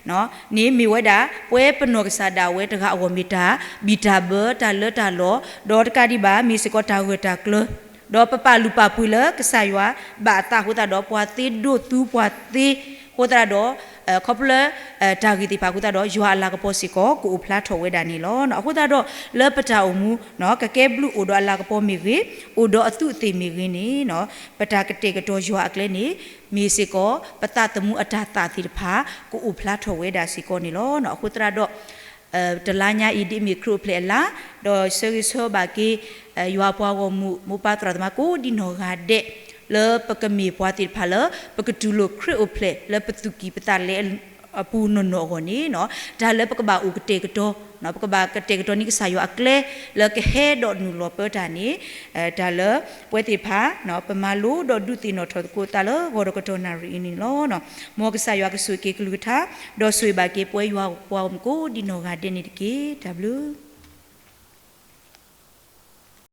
န့ၣ်မ့ၢ်ဝဲဒၣ် ပဝဲပနီၢ်ကစၢ်ဒၣ်ဝဲတဂၤအဂီၢ်မ့ၢ်တၢ်ဘံၣ်တၢ်ဘၢ တၢ်လၢတၢ်လီၤ, ဒီးတကးဒံးဘၣ် မ့ၢ်စ့ၢ်ကီးတၢ်ဂၢၢ်တၢ်ကျၢၤ, ဒီးပပာ်လုၢ်ပာ်ပှ့ၤလၢကစၢ်ယွၤဘၣ်အသးအဃိသတးဒီး ပှၤသ့ဒိၣ်သူပှၤသ့အဃိသတးဒီး ခီဖျိလၢ တၢ်ဂ့ၢ်သ့ၣ်တဖၣ်အဃိသတးဒီး ယွၤအလၤကပီၤစ့ၢ်ကီး ကအိၣ်ဖျါထီၣ်ဝဲဒၣ်န့ၣ်လီၤ. အဃိသတးဒီး လၢပတၢ်အိၣ်မူ ကကဲဘျုးအိၣ်ဒီးအလၤကပီၤမ့ၢ်ဂ့ၤ, အိၣ်ဒီးအသူးအသ့ၣ်မ့ၢ်ဂ့ၤန့ၣ် ပတၢ်ကတဲာ်ကတီၤယွၤအကျဲန့ၣ် မ့ၢ်စ့ၢ်ကီး ပသးသမူအတၢ်သၣ်သ့ၣ်တဖၣ် ကအိၣ်ဖျါထီၣ်ဝဲဒၣ်စ့ၢ်ကီးန့ၣ်လီၤ. အဃိသတးဒီး တလါညါအံၤ ဒ်မ့ၢ်ခရံာ်အိၣ်ဖျဲၣ်အလါ, ဒီးဆၢဂ့ၤဆၢဝါဘၣ်က့ၤ ယွၤပှၤဂီၢ်မုၢ် မိၢ်ပၢ်သရၣ်သမါကိးဒံနီၢ်ဂၤဒဲး လၢပကမ့ၢ်ပှၤသ့ၣ်တဖၣ်လၢ ပကတူၢ်လိာ်ခရံာ်အိၣ်ဖျဲၣ်လၢပသူၣ်ကံၢ်ပသးလဲအပူၤနီၢ်နီၢ်အဂီၢ်န့ၣ် တၢ်လၢပကဘၣ်အိၣ်ကတဲာ်ကတီၤ ပကဘၣ်ကတဲာ်ကတီၤန့ၢ်ကစၢ်ယွၤအကျဲ လၢကဟဲဒီးနုာ်လီၤပၢတၢ်န့ၣ် တၢ်လၢပဝဲသ့ၣ်တဖၣ် ပမၤလိဒီးဒုးသ့ၣ်နီၣ်ထီၣ်သကိးသးလၢဂီၤဒီးကတီၢ်နၣ်ရံၣ်အံၤန့ၣ်လီၤ. မ်ကစၢ်ယွၤကဆိၣ်ဂ့ၤက့ၤကလုၢ်ကထါ ဒီးဆိၣ်ဂ့ၤဘၣ်က့ၤပဝဲယွၤပှၤဂီၢ်မုၢ်ကိးဒံနီၢ်ဂၤဒဲးန့ၣ်တက့ၢ်. တၢ်ဘျုး